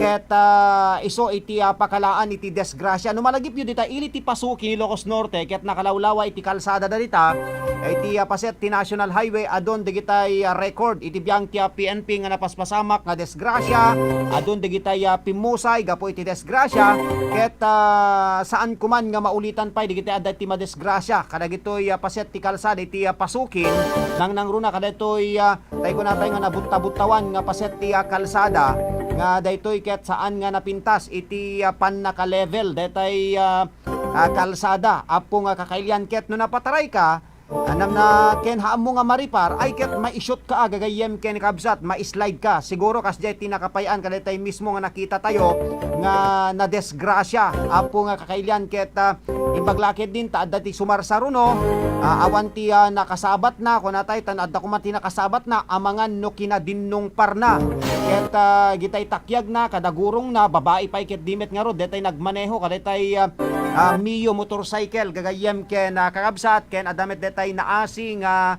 ket, ah, isu iti, ah, pakalaan iti disgrasya. No malagipyo dita ili ti Pasukin, Ilocos Norte, ket nakalawlawa iti kalsada da dita, iti, ah, paset ti National Highway, adun dagitay, ah, record iti biang ti, ah, P N P nga napaspasamak nga disgrasya, adun dagitay, ah, pimmusay gapu iti disgrasya, ket, ah, saan koman nga maulitan pay dagitay adda iti madisgrasya kadagitoy, ah, paset ti kalsada iti, ah, Pasukin, nangnangruna kadaytoy, ah, tay kunatay nga nabutta-buttawan nga paset ti, ah, kalsada, nga daytoy ket saan nga napintas iti, ah, pannaka-level daytay, ah, ah, kalsada, Apo nga kakailian, ket no napataray ka, anam na ken haammo nga maripar, ay ket maisut ka, agagayyem ken kabsat, ma-slide ka. Siguro kasdiay ti nakapay-an kadaytay mismo nga nakita tayo nga nadisgrasya, Apo nga kakailian, ket, ah, imbag la ketdin ta adda ti sumarsaruno, ah, awan ti, ah, nakasabatna, kunatay, tan adda koma ti nakasabatna, amangan no kinadinnungparna. Ket, ah, gitay takyagna, kada gurongna, babai pay ket di met ngarud, daytay nagmaneho, kadaytay, ah, ah, Mio motorcycle, gagayyem ken, ah, kakabsat, ken adda met daytay naasi nga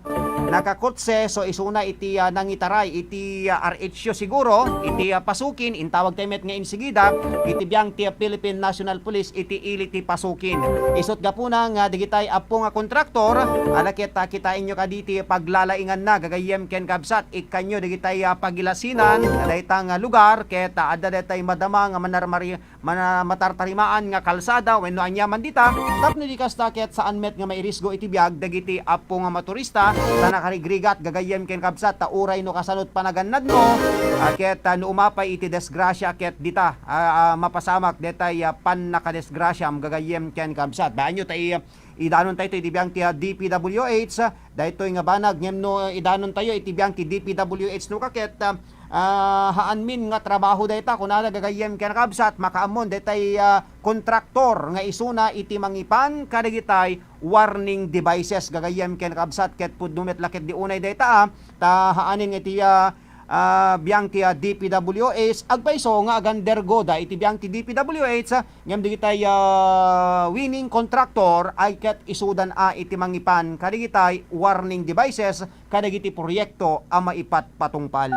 nakakotse, so isuna iti, ah, nangitaray iti, ah, R H U siguro, iti, ah, Pasukin, intawag tayo met nga insigida, iti biang ti, ah, Philippine National Police, iti ili ti Pasukin. Isut gapuna nga digitay Apo nga kontraktor, ala ket, ah, kitaenyo kadi ti paglalainganna, gagayyem ken kabsat, ikkanyo digitay, ah, pagilasinan, dayta nga lugar, ket, ah, adda daytay madama nga manarmari-, mana-, matartarimaan nga kalsada wenno aniaman dita, tapno di kasta ket saan met nga mairisgo iti biag dagiti Apo nga motorista, ta karigrigat, gagayyem ken kabsat, ta uray no kasanot panagannadmo, ah, ket, ah, no umapay iti disgrasya ket dita, ah, ah, mapasamak detay, ah, pannakadisgrasyam, gagayyem ken kabsat. Baanyo ta i-, idanon tayo iti biang ti, ah, D P W H, ah, daytoy nga banag, ngem no, ah, idanon tayo iti biang ti D P W H no kaket, ah, ah, haanmin nga trabaho dayta, kunada gagayyem ken kabsat, makaammon detay, ah, kontraktor nga isuna iti mangipan kadagitay warning devices gagayyem ken kabsat ket pudno met la ket di unay dayta, ah, ta haanen nga iti, ah, ah, biang ti, ah, D P W H agpayso nga agandergoda iti biang ti D P W H, ah, ngem dagitay, ah, winning contractor ay ket isudan a iti mangipan kadagitay warning devices kadagiti proyekto a maipatpatungpal.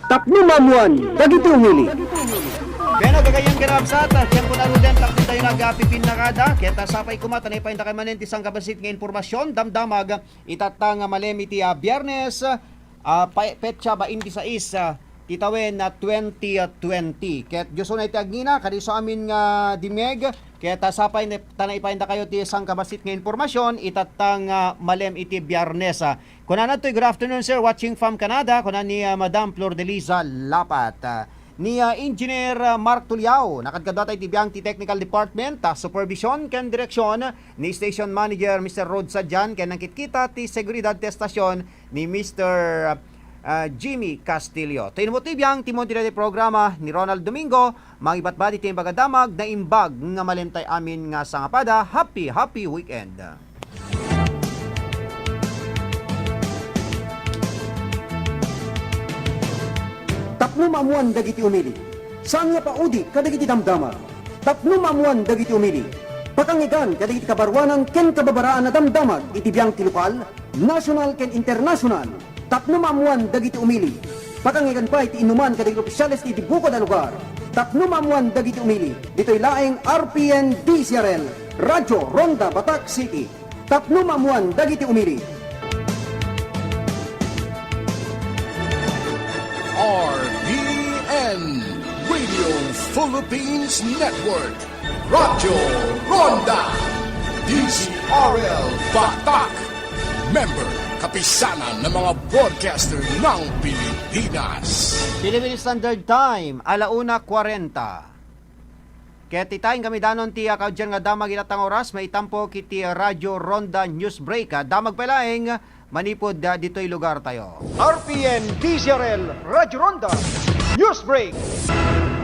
Tapno maammuan dagiti umili. Ken gagayyem ken kabsat, tiempo na ruden tapno tayo nagapipinnakada. Ket sapay koma ta naipaindakay manen ti sangkabassit nga impormasyon, damdamag, itatta nga malem iti, ah, Biyernes, ah, pa-, petsa bainti sais, ah, ti tawen, ah, twenty twenty. Ket Dios unay ti agngina, kadi so amin nga dimeg, ket, ah, sapay ne-, ta naipaindakayo ti sangkabassit nga impormasyon, itatta nga malem iti Biyernes, ah. Kunana toy, "Good afternoon, sir. Watching from Canada," kuna ni, ah, Madam Flor Deliza Lapat. Ah, ni, ah, Engineer, ah, Mark Tuliao, nakadkadua tayo iti biang ti Technical Department, ah, supervision ken direksyon ni Station Manager Mister Rod Sadian, ken nangkitkita ti seguridad ti estasyon ni Mister, ah, Jimmy Castillo. Tayo mo ti biang ti Monte Night programa ni Ronald Domingo, mangibatbati ti imbag a damag, naimbag nga malem tay amin nga sangapada. Happy, happy weekend! Tapno maammuan dagiti umili, saan nga paudi kadagiti damdamag. Tapno maammuan dagiti umili, pakangigan kadagiti kabaruanan ken kababaraan a damdamag iti biang ti lokal, nasional ken internasional. Tapno maammuan dagiti umili, pakangigan pay ti inuman kadagiti opisyales ti bukod a lugar. Tapno maammuan dagiti umili, ditoy laeng R P N D C R L, Radyo Ronda, Batac City. Tapno maammuan dagiti umili. R P N Radio Philippines Network, Radyo Ronda, D C R L Batac, member, Kapisanan ng mga Broadcaster ng Pilipinas. Philippine Standard Time, ala una kwarenta. Ket ita, inkami danon ti, ah, kaudyan nga damag ita nga oras, maitampok iti Radyo Ronda News Break. Ah, damag pay laeng manipud, ah, ditoy lugar tayo. R P N D C R L Radyo Ronda News Break.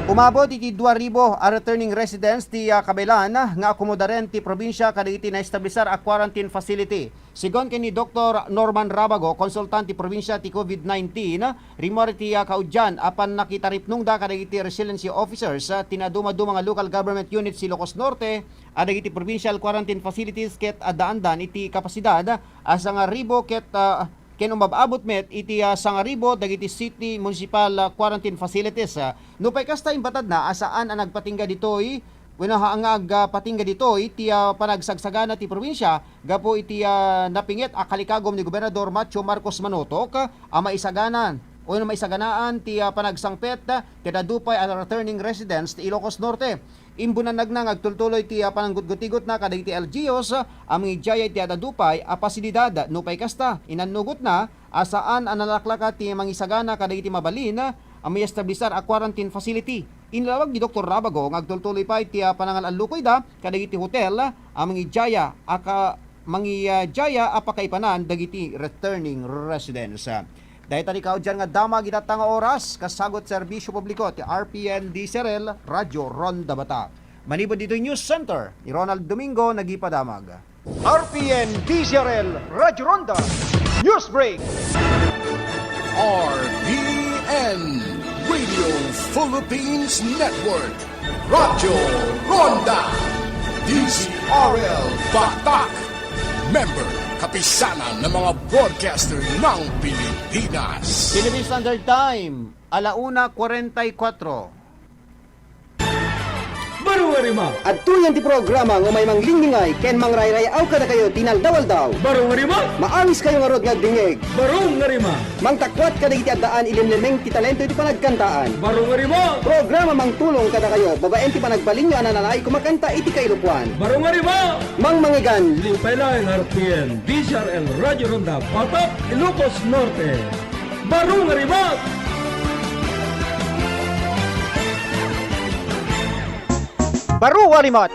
Umabot iti dua ribu a returning residents ti, ah, kabaelan nga akomodaren ti probinsia kadagiti naestablisar a quarantine facility. Segun ken ni Doktor Norman Rabago, konsultan ti probinsia ti COVID nineteen, rimmuar iti, ah, kaudyan a pannakitaripnongda kadagiti resiliency officers, ah, ti nadumaduma nga local government unit ti Ilocos Norte, a dagiti provincial quarantine facilities ket addaandan iti kapasidad a sangaribu ket, ah, ken umab-abot met iti, ah, sangaribu dagiti city municipal, ah, quarantine facilities. Ah, nupay kasta, imbatadna a saan a nagpatingga ditoy wenno ha-, nga agpatingga ditoy ti, ah, panagsagsagana ti probinsia gapu iti, ah, napinget a kalikagum ni Gobernador Macho Marcos Manotok a maisaganan wenno maisaganaan ti, ah, panagsangpet ket adu pay a returning residents ti Ilocos Norte. Imbunnanagna nga agtultuloy ti, ah, pananggutgutigotna kadagiti L G Us a mangidiay iti ad-adu pay a pasilidad. Nupay kasta, inannugotna a saan a nalaklaka ti mangisagana kadagiti mabalin a maiestablisar a quarantine facility. Inlawag ni Doktor Rabago nga agtultuloy pay ti, ah, panangal-allukoyda kadagiti hotel a mangidiaya a ka-, mangidiaya a pakaipanan dagiti returning residents. Dayta ni kaudyan nga damag itatta nga oras, kasagut serbisyo publiko ti R P N D C R L, Radyo Ronda Batac. Manipud ditoy News Center, ni Ronald Domingo nagipadamag. R P N D C R L Radyo Ronda News Break. R P N Radio Philippines Network, Radyo Ronda, D C R L Batac. Member, Kapisanan ng mga Broadcaster ng Pilipinas. Philippine Standard Time, ala una kwarenta y kuatro. Baro nga rima. Adtoyen ti programa nga umay manglinglingay ken mangrayrayaw kadakayo ti inaldaw-aldaw. Baro nga rima. Maawis kayo ngarud nga agdingngeg. Baro nga rima. Mangtakuat kadagiti addaan ilimlimeng ti talento iti panagkantaan. Baro nga rima. Programa mangtulong kadakayo babaen ti panagbalinyo a nanalaay kumakanta iti kailokoan. Baro nga rima. Mangmangigan. Limpay laeng R P N, D Z R L Radio Ronda, Batak, Ilocos Norte. Baro nga rima. Baro nga rima.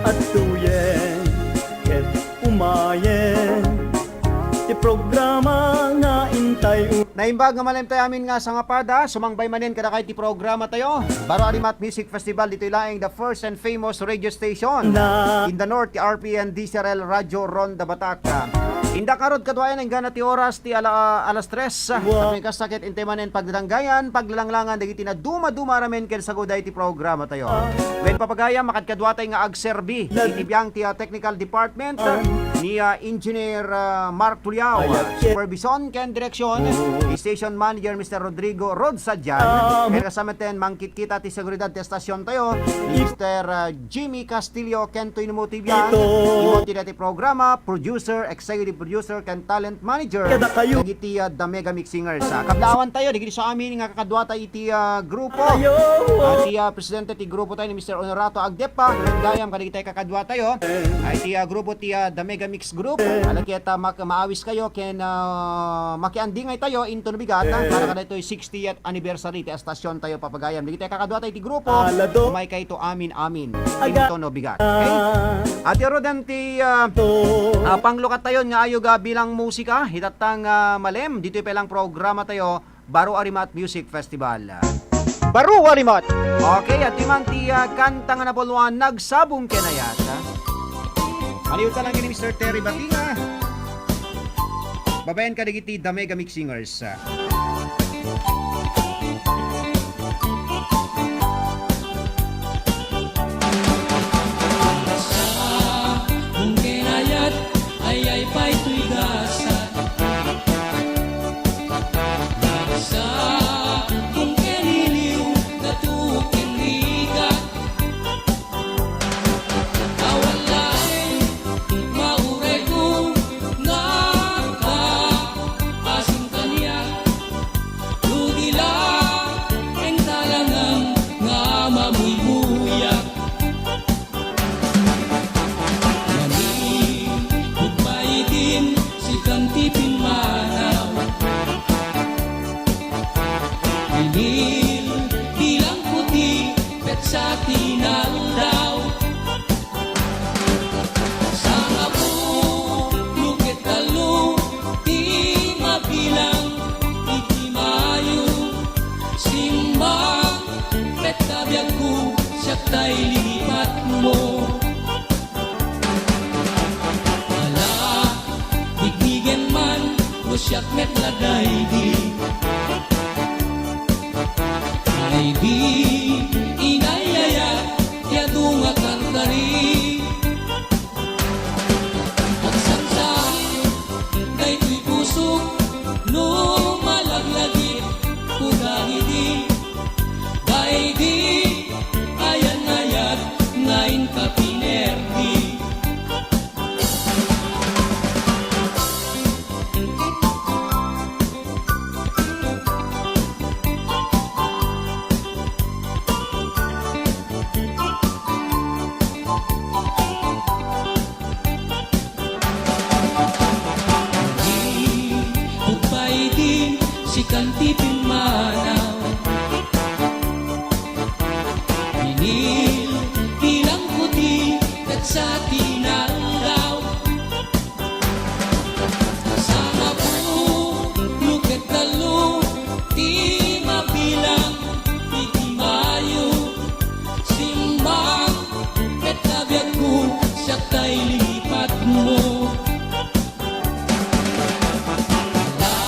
Adtoyen ket umayen ti programa nga intay. Naimbag nga malem tayo amin nga sangapada, sumangbay manen kadakay ti programa tayo. Baro a Rimat Music Festival, ditoy laeng the first and famous radio station in the north, ti R P N D Z R L Radio Ronda Batak. Indak ngarud kaduayan, inggana ti oras ti ala-, alas tres. Tapno kasta ket intay manen pagdadanggayan, paglalanglangan dagiti naduma-duma aramen ken saguday ti programa tayo. Wen papagayam, makadkaduatay nga agserbi iti biang ti, ah, technical department, ah, ni, ah, Engineer, ah, Mark Tuliao, ah, supervision ken direksyon ni Station Manager Mister Rodrigo Rod Sadian, ken kasamaten mangkitkita ti seguridad ti estasion tayo ni Mister, ah, Jimmy Castillo ken Toy Numuti Bian, imo ti dati programa, producer, executive producer, ken talent manager dagiti, ah, The Mega Mix Singers. Ah, kablaawan tayo, dagiti sa amin nga kakaduata iti, ah, grupo. Ah, ti, ah, presidente ti grupo tayo ni Mister Honorato Agdepa, gayam kadagiti kakadua tayo. Ay ti, ah, grupo ti, ah, The Mega Mix Group. Ala ket, ah, mak-, maawis kayo ken, ah, makiandingay tayo into no bigat, ah, para kadaytoy sixtieth anniversary ti estasion tayo papagayam. Dagiti kakadua tayo ti grupo, umay kayto amin-amin into no bigat. Okay? Ati Rodan ti, ah, ah, panglukat tayo nga ayog, ah, bilang musika, hitatta nga malem, ditoy pay lang programa tayo, Baro a Rimat Music Festival. Baro a Rimat. Okay, adtoy man ti, ah, kanta nga napuluan, Nagsabong Ken Ayat, ha? Maliwta lang ni Mister Terry Batinga. Babaen kadagiti The Mega Mix Singers, ha? Nagsabong ken ayat, ayay pay toy gasat. Nagsabong ken iliw, gato ken rigat. Awan laeng maurayko nga agpaasin kaniak. No di la eng talangam nga mamuymuyak. Nani, pagmaitim, sikan ti pimmanaw. Inil, bilang puti, petsa ti inaldaw. Sangapulo ket tallo ti mabilang iti Mayo. Simmang ket ta biagko, siak tay linipatmo. Ala, digdigen man no siak met la daydi. Daydi, inay ayat ti adu nga karkari. Agsangsang daytoy pusok no malaglagipko dagidi. Daydi, ayan-ayat nga inka pinerdi. Pagpaidi, sikan ti pimmanaw. Inil, bilang puti, petsa ti inaldaw. Sangapulo ket tallo ti mabilang iti Mayo. Simmang ket ta biagko, siak tay linipatmo. Ala,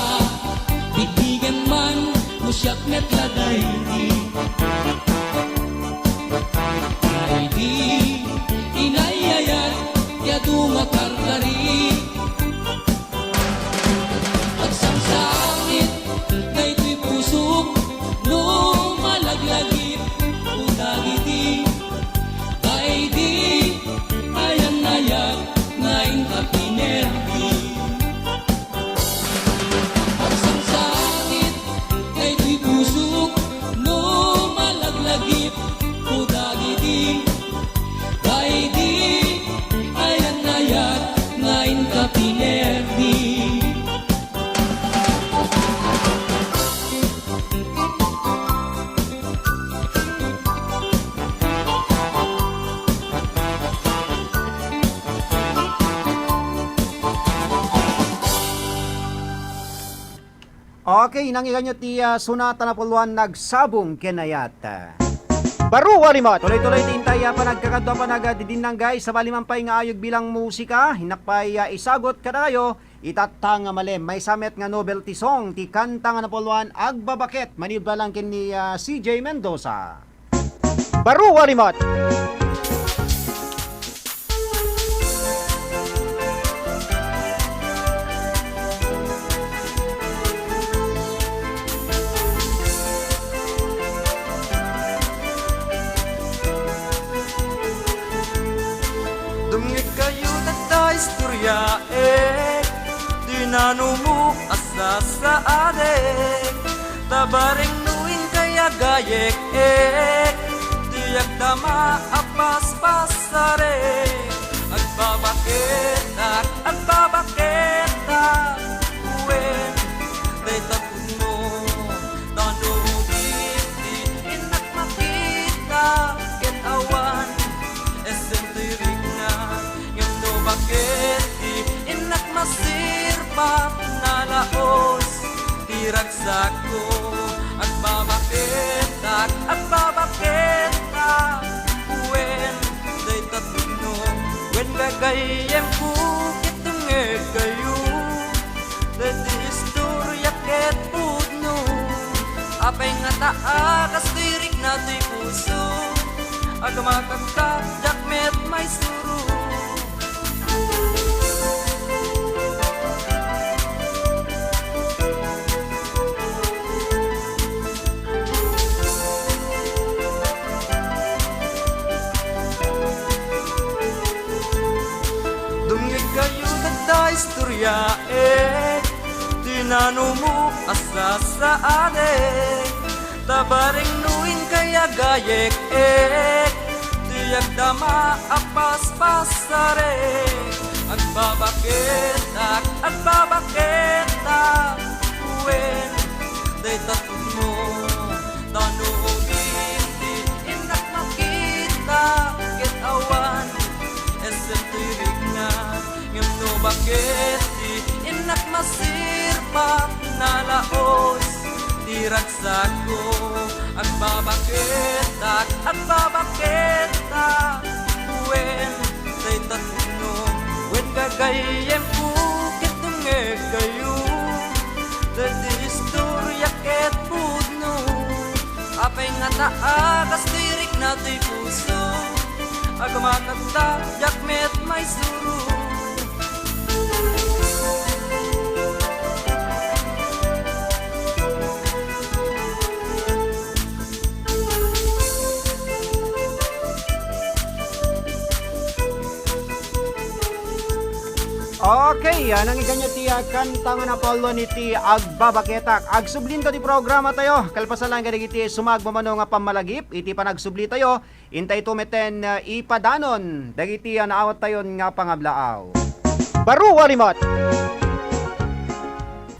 digdigen man no siak met la daydi. Daydi, inay ayat Okay, nangyiganyo ti, ah, Sonata Napuluan, Nagsabong ken Ayat. Baro a rimot. Tuloy-tuloy ti intay, ah, panagkakadua, panagdidinnang, guys. Sabali man pay nga ayog bilang musika, innak pay, ah, isagut kadakayo ita nga malem. Maysa met nga novelty song ti kanta nga napuluan, Agbabaket, maniubra lang ken ni, ah, C J Mendoza. Baro a rimot. Dumngegkayo dagta istoryaek, ti nanumo a sasaadek. Ta bareng no inkay agayek-ek, ti agdama a paspasarek. Agbabaketak, agbabaketak, wen dayta pudno. Ta no di ti innak makita, ket awan Essem toy rikna, ngem no baket ti innak masirpak, nalaos ti ragsakko. Agbabaketak, agbabaketak, wen dayta pudno, wen gagayyemko ket dumngegkayo. Daydi istorya ket pudno. Apay ngata a kastoy rikna toy puso? Agmakakta, diak met maisuro. Dumngegkayo dagta istoryaek, ti nanumo a sasaadek. Ta bareng no inkay agayek-ek, ti agdama a paspasarek. Agbabaketak, agbabaketak, wen dayta pudno. Ta no di ti innak makita, ket awan essem toy rikna. Ngem no baket ti innak masirpak, nalaos ti ragsakko. Agbabaketak, agbabaketak, wen dayta pudno, wen gagayyemko ket dumngegkayo. Daydi istorya ket pudno. Apay ngata a kastoy rikna toy puso? Agmakakta, diak met maisuro. Okay, ah, nangyiganyo ti, ah, kanta nga napuluan iti Agbabaketak. Agsublinto ti programa tayo. Kalpasan lang kadagiti sumagmamano nga pammalagip iti panagsubli tayo. Intay to meten, ah, ipadanon dagiti, ah, naawat tayon nga pangablaaw. Baro a rimot!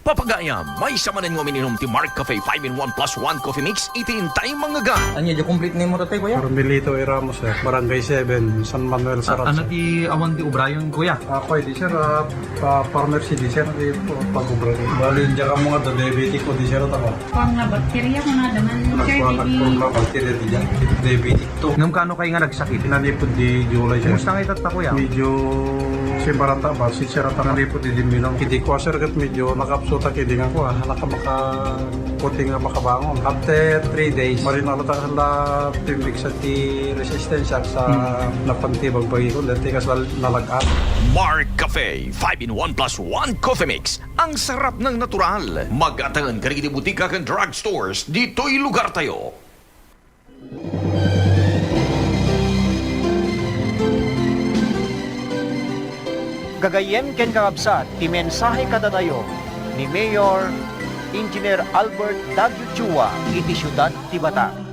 Papagayam, maysa manen nga umiinom ti Mark Cafe five in one plus one Coffee Mix iti intay mangngegan. Ania, di complete name mo, tatay, kuya? Carmelito A. Ramos, sir. Barangay seven, San Manuel, Sarache. Ano ti awan ti ubrayon, kuya? Ako, di, sir, ah, pa-, farmer si di, sir, di, pa-, pag-ubra. Bali, diyan ka mga diabetic ko, di, sir, tama? Kuwang na bakterya ko na, daman, sir, di. Nagkuha, nagkuha na bakterya, di, diyan. Diabetic. Ngem kaano kay nga nagsakit? Nanipod di July, sir. Kumusta nga itatta, kuya? Medyo simbarata ba? Sinsirata. Nanipod di Dimbilong. Idi ko, sir, ket medyo nakapsuta kidi nga ko, ah. Naka maka-, puting nga makabangon. After three days, marinalo ta la pimbiksan ti resistensya sa napantibag bagikon. Dati kas lal-, nalag-at. Mark Cafe, five in one plus one Coffee Mix. Ang sarap ng natural. Mag-atangan ka rin di butika kan drugstores dito'y lugar tayo. Gagayyem ken kakabsat ti mensahe kadatayo ni Mayor Engineer Albert Daguio Chua iti siudad ti Bataan.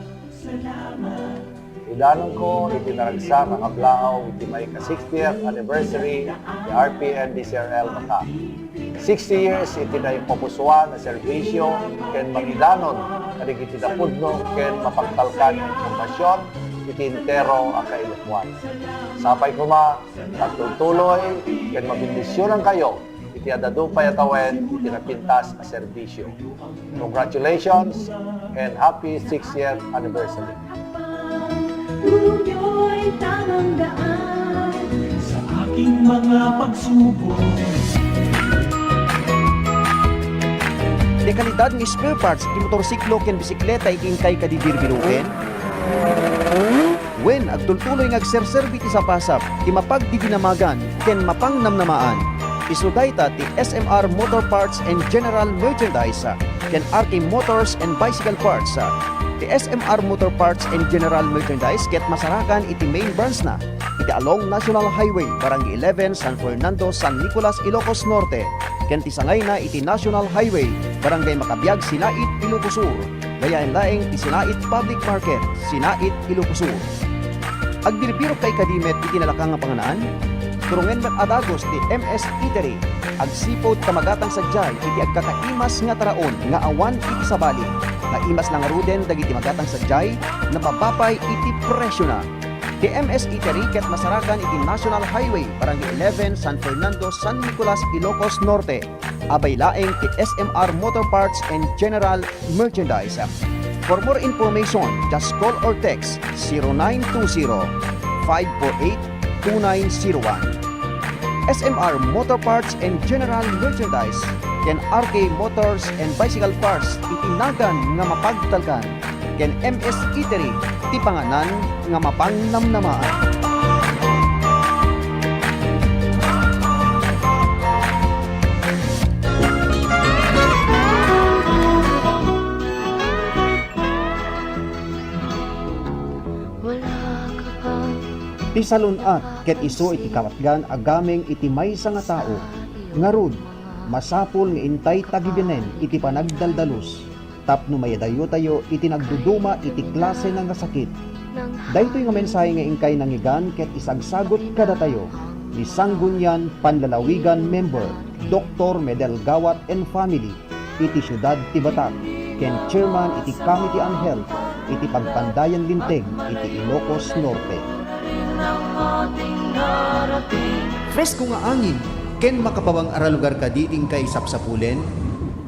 Idanonko iti naragsak a kablaaw iti maika-sixtieth anniversary ni R P N D C R L Bataan. Sixty years iti naipapusuan a serbisyo ken mangidanon kadagiti napudno ken mapagtalkan nga impormasyon iti entero a kailokoan. Sapay koma, agtultuloy ken mabendisionankayo ti adda dua pay a tawen iti napintas a serbisyo. Congratulations and happy six-year anniversary! Tuloy tamang daan sa aking mga pagsubok. Dekalidad nga spare parts iti motorsiklo ken bisikleta iti inkay kadi birbiroken? Wen, agtultuloy nga agserserbi ti sapasap ti mapagdidinamagan ken mapangnamnamaan. Isu dayta ti S M R Motor Parts and General Merchandise ken R K Motors and Bicycle Parts. Ti S M R Motor Parts and General Merchandise ket masarakan iti main branch na iti along National Highway, Barangay eleven, San Fernando, San Nicolas, Ilocos Norte, ken ti sangayna iti National Highway, Barangay Macabiag, Sinait, Ilocos Sur. Gayaen laeng ti Sinait Public Market, Sinait, Ilocos Sur. Agbirbirokka kadi met iti nalaka nga panganan? Turungen met a dagus ti M S Eatery. Agsipud ta magatang sadiay iti agkakaimas nga taraon nga awan iti sabali. Naimas la ngaruden dagiti magatang sadiay, nababa pay iti presiona. Ti M S Eatery ket masarakan iti National Highway, Barangay eleven, San Fernando, San Nicolas, Ilocos Norte. Abay laeng ti S M R Motor Parts and General Merchandise. For more information, just call or text zero nine two zero, five four eight, two nine zero one. S M R Motor Parts and General Merchandise ken R K Motors and Bicycle Parts iti nagan nga mapagtalkan. Ken M S Eatery ti panganan nga mapangnamnamaan. Ti salun-at ket isu iti kapatgan a gameng iti maysa nga tao. Ngarud, masapul nga intay tagibinen iti panagdaldalus tapno mayadayotayo iti nagduduma iti klase nga sakit. Daytoy nga mensahe nga inkay nangngegan ket isagsagut kadatayo ni Sanggunian Panlalawigan member, Doktor Medel Gawat and family, iti siudad ti Batac, ken chairman iti Committee on Health iti Pagpandayan Linteg iti Ilocos Norte. Fresko nga angin ken makapabang a ralugar kadi ti inkay sapsapulen?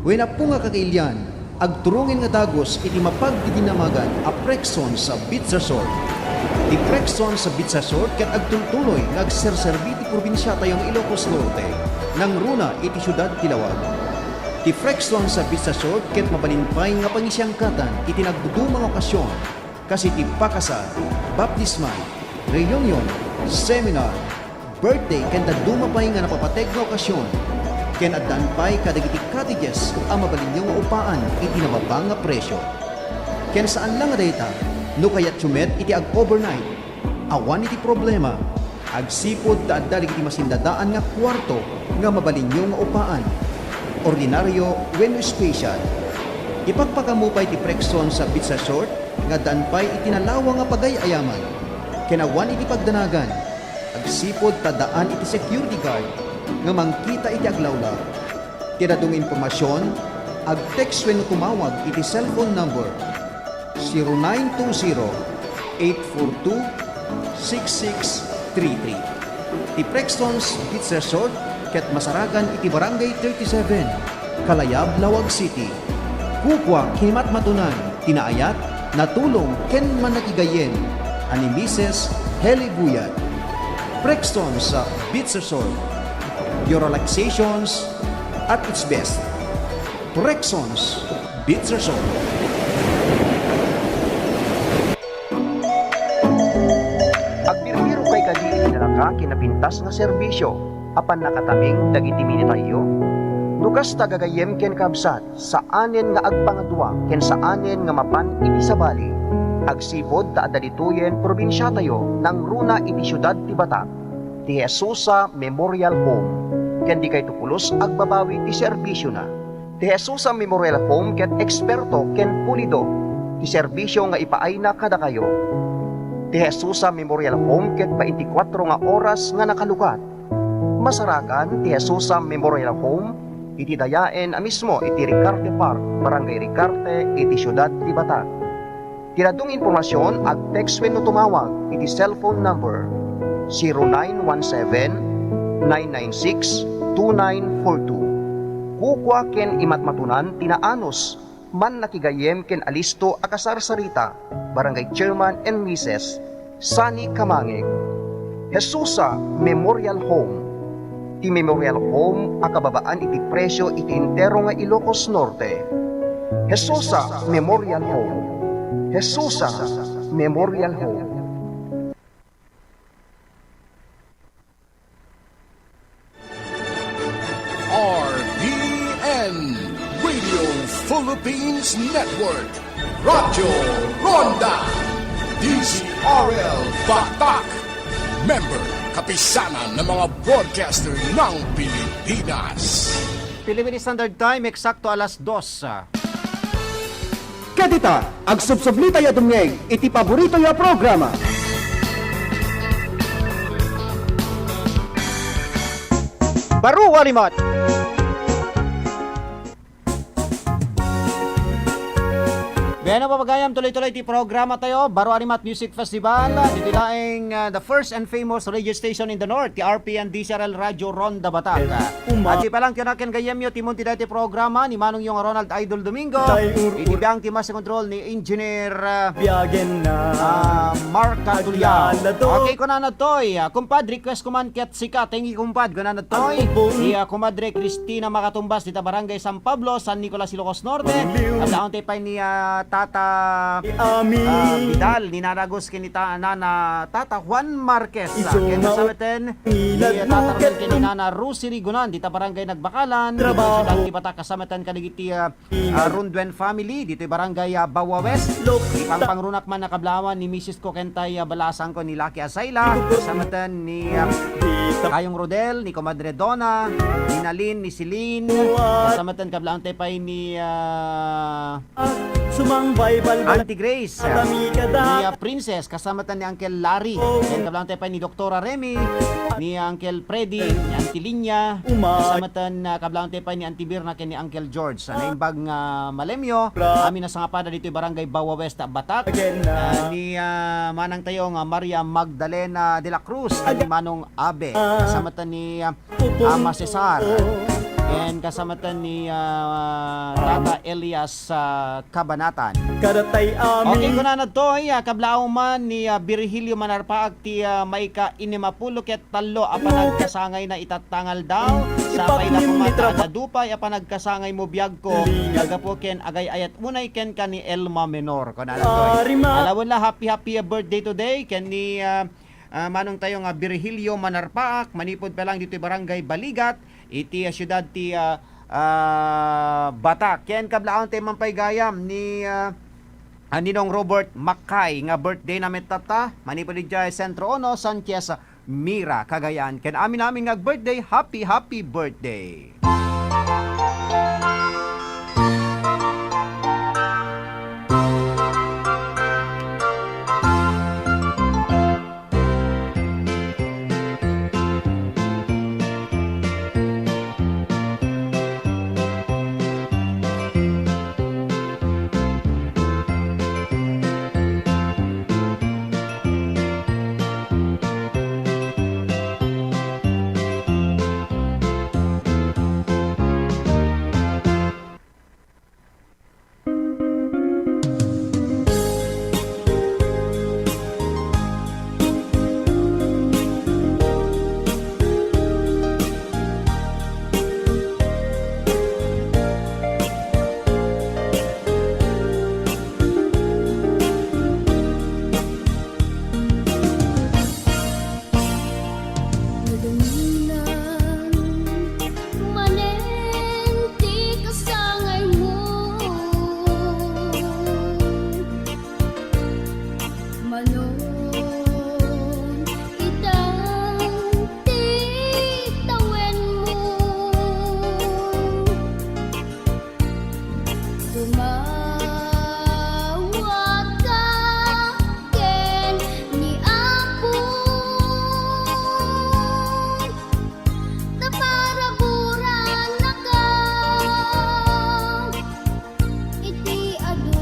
Wen, appo nga kakailian, agturungen nga dagus iti mapagdidinamagan a Prexons Beach Resort. Ti Prexons Beach Resort ket agtultuloy nga agserserbi ti probinsiatayo nga Ilocos Norte, nangruna iti siudad ti Laoag. Ti Prexons Beach Resort ket mabalin pay nga pangisiangkatan iti nagduduma nga okasion, kas iti pakasar, baptismal, reunion, seminar, birthday, ken dadduma pay nga napapateg nga okasion, ken addaan pay kadagiti cottages a mabalinyo nga upaan iti nababa nga presio. Ken saan la nga dayta, no kayatyo met iti ag-overnight, awan iti problema, agsipud ta adda dagiti masindadaan nga kuarto nga mabalinyo nga upaan, ordinario wenno special. Ipakpakaammo pay ti Prexons Beach Resort nga addaan pay iti nalawa nga pagay-ayaman, ken awan iti pagdanagan, agsipud ta addaan iti security guard nga mangkita iti aglawlaw. Ti dadduma nga impormasion, ag-text wenno tumawag iti cellphone number zero nine two zero, eight four two, six six three three. Ti Prexons Beach Resort ket masarakan iti Barangay thirty-seven, Kalayab, Laoag City. Kukua, kinimatmatunan ti naayat, natulong, ken mannakigayyem a ni Misis Heli Buyat. Prexons Beach Resort, your relaxations at its best. Prexons Beach Resort. Agbirbirokay kadi iti nalaka ken napintas nga serbisio a pannakataming dagiti minitayo? No kasta, gagayyem ken kabsat, saanen nga agpangadua ken saanen nga mapan iti sabali. Agsipud ta adda ditoyen probinsiatayo, nangruna iti siudad ti Batac, ti Jesusa Memorial Home, ken dikayto pulos agbabawi ti serbisiona. Ti Jesusa Memorial Home ket eksperto ken pulido ti serbisio nga ipaayna kadakayo. Ti Jesusa Memorial Home ket baintikwatro nga oras nga nakalukat. Masarakan ti Jesusa Memorial Home iti dayaen a mismo iti Ricarte Park, Barangay Ricarte, iti siudad ti Batac. Ti dadduma nga impormasion, ag-text wenno tumawag iti cellphone number zero nine one seven, nine nine six, two nine four two. Kukua ken imatmatonan ti naanus, mannakigayyem ken alisto a kasarsarita, Barangay Chairman and Missus Sunny Kamangig. Jesusa Memorial Home. Ti Memorial Home a kababaan iti presyo iti entero nga Ilocos Norte. Jesusa Memorial Home. Jesusa Memorial Home. R P N, Radio Philippines Network, Radyo Ronda, D Z R L Batak, member, Kapisanan ng mga Broadcaster ng Pilipinas. Philippine Standard Time, eksakto alas dos. Ket ita, agsubsublitayo a dumngeg iti paboritoyo a programa. Baro a Rimat. Bueno, papagayam, tuloy-tuloy ti programa tayo. Baro a Rimat Music Festival. Ditoy laeng, ah, the first and famous radio station in the North, ti R P N D Z R L Radyo Ronda Batak. Uma- Adi pa lang, tiyo na ken gayyemyo, timon ti daytoy programa ni Manongyo nga Ronald Idol Domingo. Tay ur-, ur- Iti biang ti master control ni Engineer, ah, Biagen na. Ah, Mark Catuliao. Aglalado. Okay, kunana toy, ah, kumpadre, request ko man ket sika. Thank you, kumpad. Kunana toy. Agpupong. Ni, ah, kumadre Cristina Makatumbas, dita Barangay San Pablo, San Nicolas, Ilocos Norte. Mangliw. At aon tayo pa ni, ah, Tata, Ami. Ah, Vidal, ni Nana Gus, ken ni ta-, Nana Tata Juan Marquez. Ah, Iso ken mao. Kasama ten, ni, ah, Tata Romel ken ni Nana Rosie Rigonan, dita Barangay Nagbakalan, Trabaho. Dita Siudad ti Batak, kasama ten kadagiti, ah, ah, Ronduen family, ditoy Barangay, ah, Bawa West. Lok-, ipangpangrunak man a kablawan ni misis ko ken tay, ah, balasang ko ni Lucky Asayla, kasama ten ni, ah, Kayong Rodel, ni Comadre Donna, ni Nalin, ni Celine, kasama ten kablawan tay pay ni, ah, Sumangbay balbal Auntie Grace, kami kada. Ni, ah, Princess, kasama ten ni Uncle Larry. Oh. Ken kablawan tay pay ni Doktora Remy, ni Uncle Freddy, ni Auntie Linya, Uma. Kasama ten, ah, kablawan tay pay ni Auntie Birna ken ni Uncle George. Sa naimbag nga malemyo, amin a sangapada ditoy Barangay Bawa West, Batak. Again, ah, ah, ni, ah, manang tayo nga Maria Magdalena de la Cruz, ni Manong Abe. Ah. Kasama ten ni, ah, Ama Cesar. Ken kasama ten ni, ah, Tata Elias, ah, Kabanatan. Kadatay amin. Okay, kunana toy, ah, kablawan man ni, ah, Virgilio Manarpaag ti, ah, maika-inimapulo ket tallo a panagkasangayna itatta nga aldaw. Sapay la koma ta adda dupay a panagkasangay mo biag ko. Lingat. Gapu ken agay-ayat unay kenka ni Elma Menor. Kunana toy. Alawen la, happy, happy birthday today ken ni, ah, ah, manong tayo nga Virgilio Manarpaak, manipud pa lang ditoy Barangay Baligat, iti, ah, siudad ti, ah, ah, Batak. Ken kablawan tayo man pay gayam ni, ah, ah, Ninong Robert Mackay nga birthday na met tatta, manipud idiay Centro Uno, Sanchez, Mira, Cagayan. Ken amin-amin nga ag-birthday, happy, happy birthday! Nadunginan manen ti kasangaymo. Manon itan ti tawenmo. Tumawagka ken ni Apo, ta paraburannaka iti adu.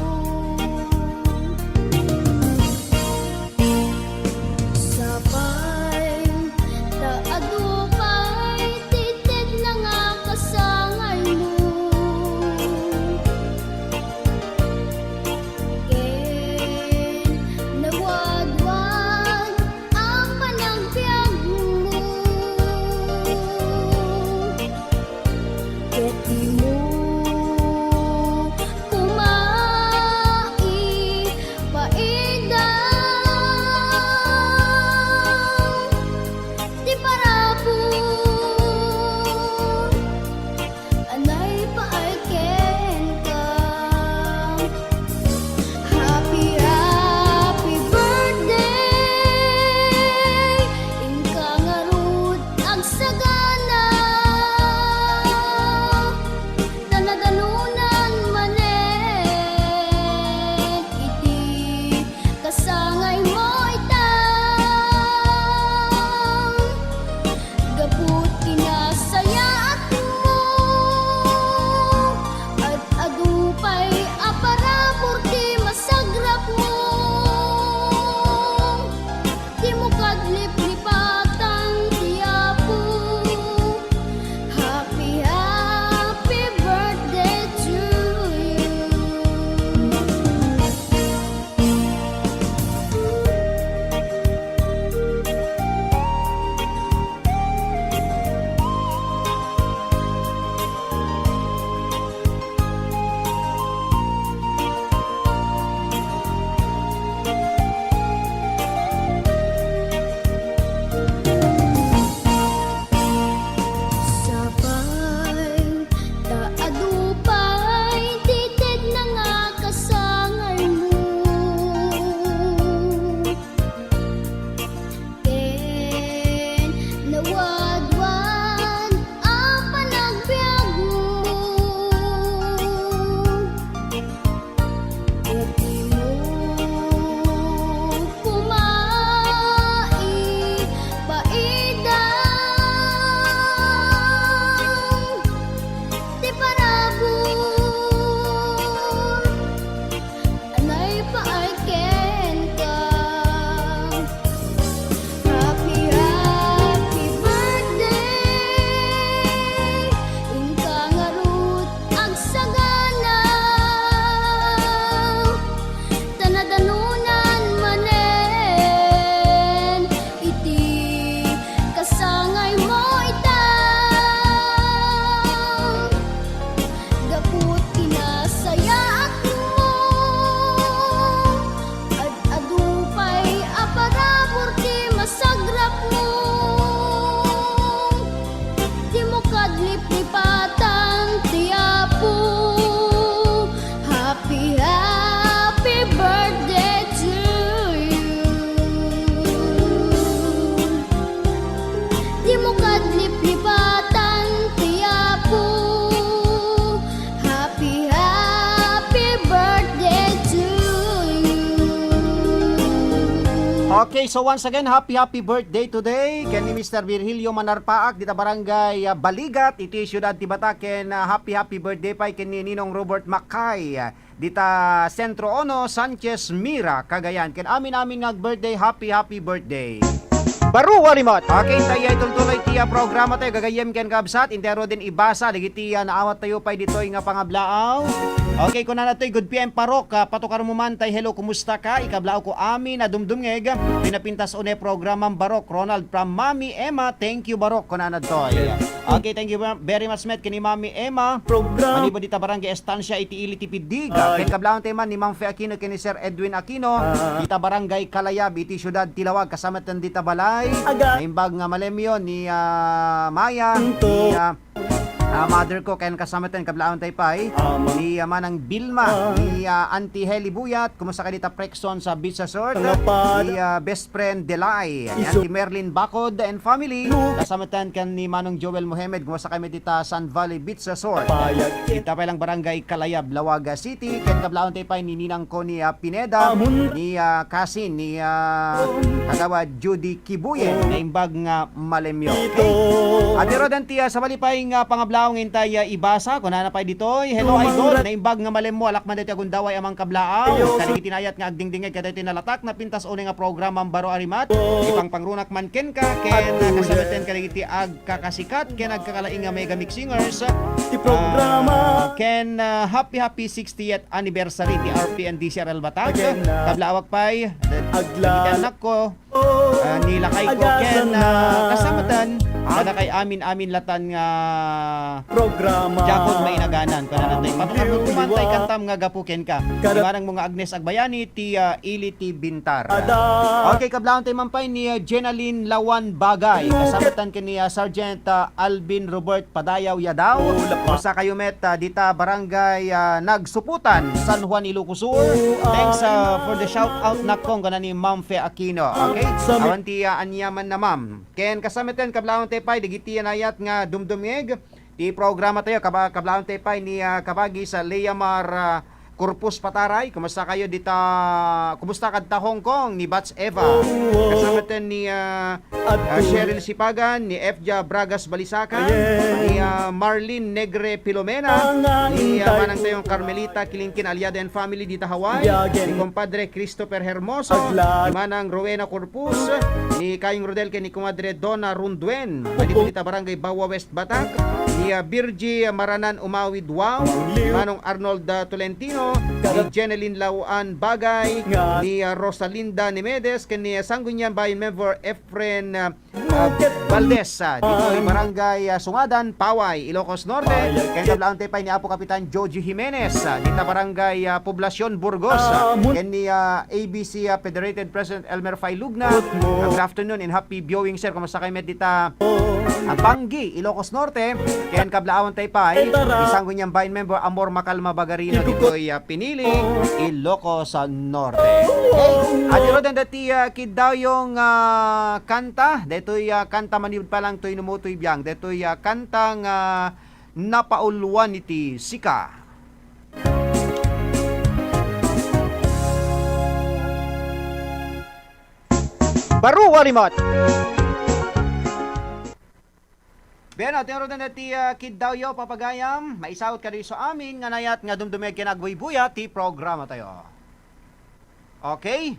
Okay, so once again, happy, happy birthday today ken ni Mister Virgilio Manarpaak dita barangay, ah, Baligat, iti siudad ti Bata, ken, ah, happy, happy birthday pay ken ni Ninong Robert Mackay, ah, dita Centro Uno, Sanchez Mira, Cagayan. Ken amin-amin nga ag-birthday, happy, happy birthday. Baro a limat. Okay, tayo itultuloy ti, ah, programa tayo. Gagayyem ken kabsat, intero din ibasa, dagiti, ah, naawat tayo pay ditoy nga pangablaaw. Okay, kunana toy, "Good P M Parok, ah, patukar mo man tay hello, kumusta ka? Ikablaaw ko amin a dumdumngeg, pinapintas une programam Barok, Ronald from Mami Emma, thank you Barok," kunana toy. Okay, thank you very much met ken ni Mami Emma. Program. Manipud dita barangay Estancia iti ili ti Pidig. Ay. Ken kablaon tayo man ni Ma'am Fe Aquino ken ni Sir Edwin Aquino. Ah. Dita barangay Kalayab iti siudad ti Lawag, kasamaten dita balay. Aga. Naimbag nga malemyo ni, ah, Maya, Anto. Ni, ah, ah, mother ko, ken kasamaten kablaon tayo pay. Ama. Ni, ah, Manang Bilma, Ah. ni, ah, Auntie Heli Buyat, kumusta ka dita Prexon sa Beach Resort? Tangapad. Ni, ah, best friend Delay, ni Iso. Auntie Merlin Bacod and family. Lu- Kasamaten ken ni Manong Joel Mohamed, kumusta kami dita Sun Valley Beach Resort? Payag ket. Dita pay lang barangay Kalayab, Lawaga City, ken kablaon tayo pay ni Ninang ko ni, ah, Pineda, Amun. Ni, ah, Kasin, ni, ah, Kagawad Judy Kibuyen, naimbag nga malemyo. Ito. Okay? At iro danti, ah, sabali pay nga pangablaong intay, ah, ibasa, kunana pay ditoy, "Hello, Tumangrat. Idol, naimbag nga malemmo, alakman ditoy agundaway amang kablaaw. Ayo. Kadagiti nayat nga agdingdingeg kadagiti nalatak, napintas uli nga programam Baro a Rimat. Oh. Ipangpangrunak man kenka, ken, ah, Atuyen. Kasamaten kadagiti agkakasikat, ken agkakalaing nga mega mix singers. Ti programa. Ah, ken, ah, happy, happy sixtieth anniversary ti R P N D C R L Batak. Again, ah, Kablaawak pay, agla- dagiti anak ko, ah, ni lakay ko, ken, ah, kasamatan, kadakay amin-amin latan nga programa. Diakon mainaganan, kunana tay. Patukarmo man tay kantam nga gapu kenka. Kada- Imanang mo nga Agnes Agbayani, ti, ah, ili ti bintar. Ada. Okay, kablaon tay man pay ni, ah, Jenaline Lawan Bagay. Kasamatan ken ni, ah, Sergeant, ah, Alvin Robert Padayaw Yadaw. Oh, lapa. Kumusta kayo met, ah, dita barangay, ah, Nagsuputan, San Juan, Ilocos Sur. Oh, thanks, ah, for the shout out, nakong, kana ni Ma'am Fe Aquino. Okay? Awan ti, ah, aniaman na, ma'am. Ken kasamaten, kablaon tay pay, dagiti nayat nga dumdumngeg ti programa tayo, kaba-, kablaon tay pay ni, ah, kabagis Leamar, ah, Corpus Pataray. Kumusta kayo dita, kumusta kadta Hong Kong ni Bats Eva? Oh, oh. Kasamaten ni, ah, Ah, Cheryl Sipagan, ni Efja Bragas Balisacan, ni, ah, Marlene Negre Filomena, ni, ah, Manang Tayong Carmelita Kilingkin aliada and family dita Hawaii, ni Compadre Christopher Hermoso, ni Manang Rowena Corpus, ni Kayong Rodel ken ni Comadre Donna Runduen, dita Barangay Bawa West Batak, ni, ah, Virgie Maranan Umawid Wow, ni Manong Arnold, ah, Tolentino, ni Jeneline Lauan Bagay, ni, ah, Rosalinda Nemedes, ken ni, ah, Sangguniang Bayan member Efren, ah, ah, Valdez, ah, ditoy Barangay, ah, Sungadan, Paway, Ilocos Norte. Ken kablaon tay pay ni Apo Kapitan Joji Jimenez, ah, dita Barangay, ah, Poblacion, Burgos, ah, ken ni, ah, A B C, ah, Federated President Elmer Failugna. Ah, good afternoon and happy viewing, sir. Kumusta kayo met dita, ah, Banggi, Ilocos Norte? Ken kablaon tay pay ni Sangguniang Bayan member Amor Macalma Bagarino ditoy, ah, Pinili, Ilocos Norte. Okay? At iro denda ti, ah, kiddawyo nga, ah, kanta. Daytoy, ah, kanta manipud pa lang toy numo toy biang. Daytoy, ah, kanta nga napauluan iti sika. Baro a rimat. Bien, at iro denda ti, ah, kiddawyo, papagayam, maisaut kadagiti amin nga nayat nga dumdumngeg ken agbuybuya ti programa tayo. Okay?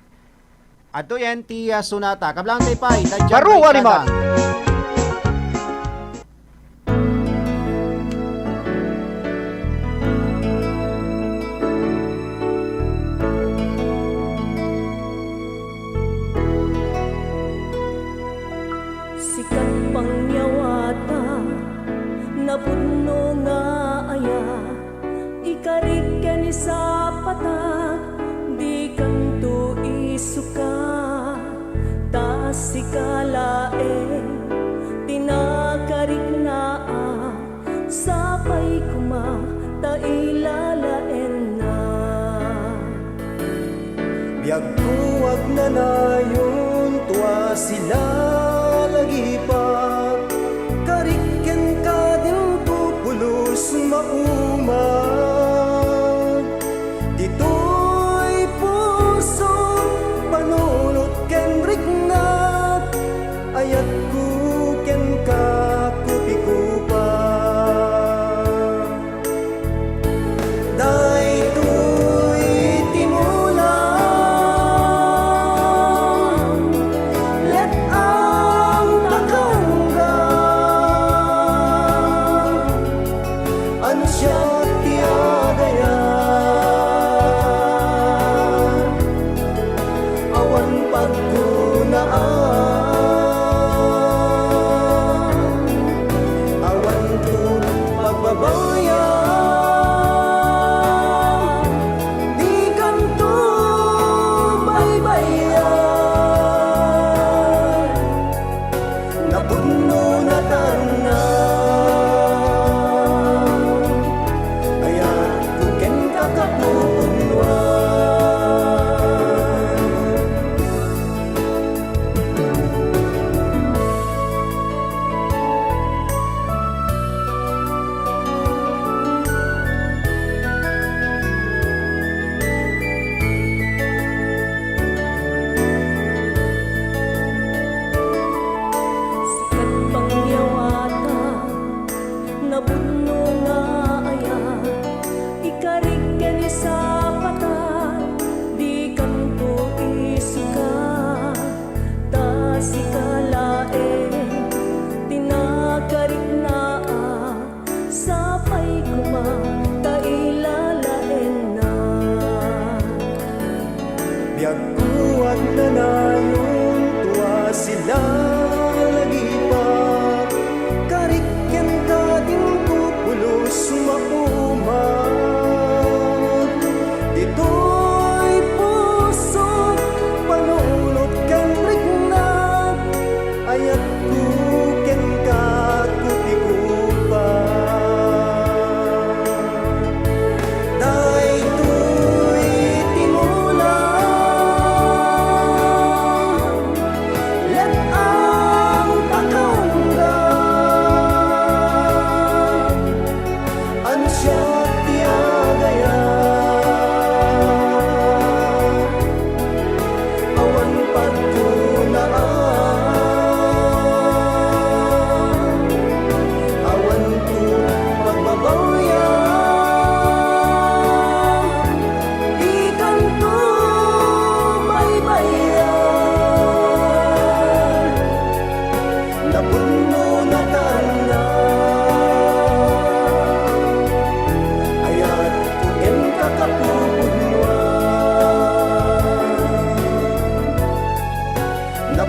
Adto yan ti, ah, sonata. Kablaang tay pay, Baro a rimat. Sikat pangyawatak, napudno nga ayat, ikarik ken isapatag, dikanto isuka. Ta sika laeng ti nakariknaak, sapay koma ta ilalaennak. Biagko agnanayon, tua sila lagipak, karik kenka dinto pulos maumag. Ditoy puso, panunot ken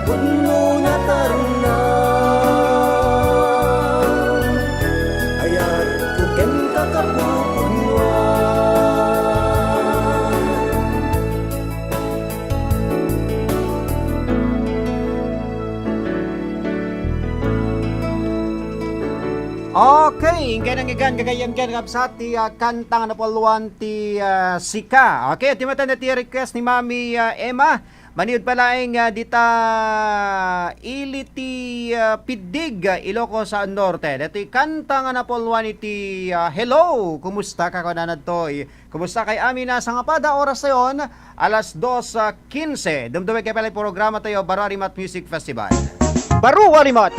Pudno natarna, ayatko kenka, kapupunnoan. Okay, inggay nangyigan, gagayyem ken kabsat ti, ah, kanta nga napalluan ti, ah, Sika. Okay, ti matan ti request ni Mami, ah, Emma. Maniud pa laeng, ah, dita ili ti, ah, Piddig, ah, Ilocos, ah, Norte. Datoy kanta nga napulwan iti, ah, Hello! Kumusta ka? Kunana ditoy. Kumusta kay amin a sangapada? Oras tayon, alas dos, ah, quince. Dumdumay kay pala programa tayo, Baro a Rimat Music Festival. Baro a Rimat!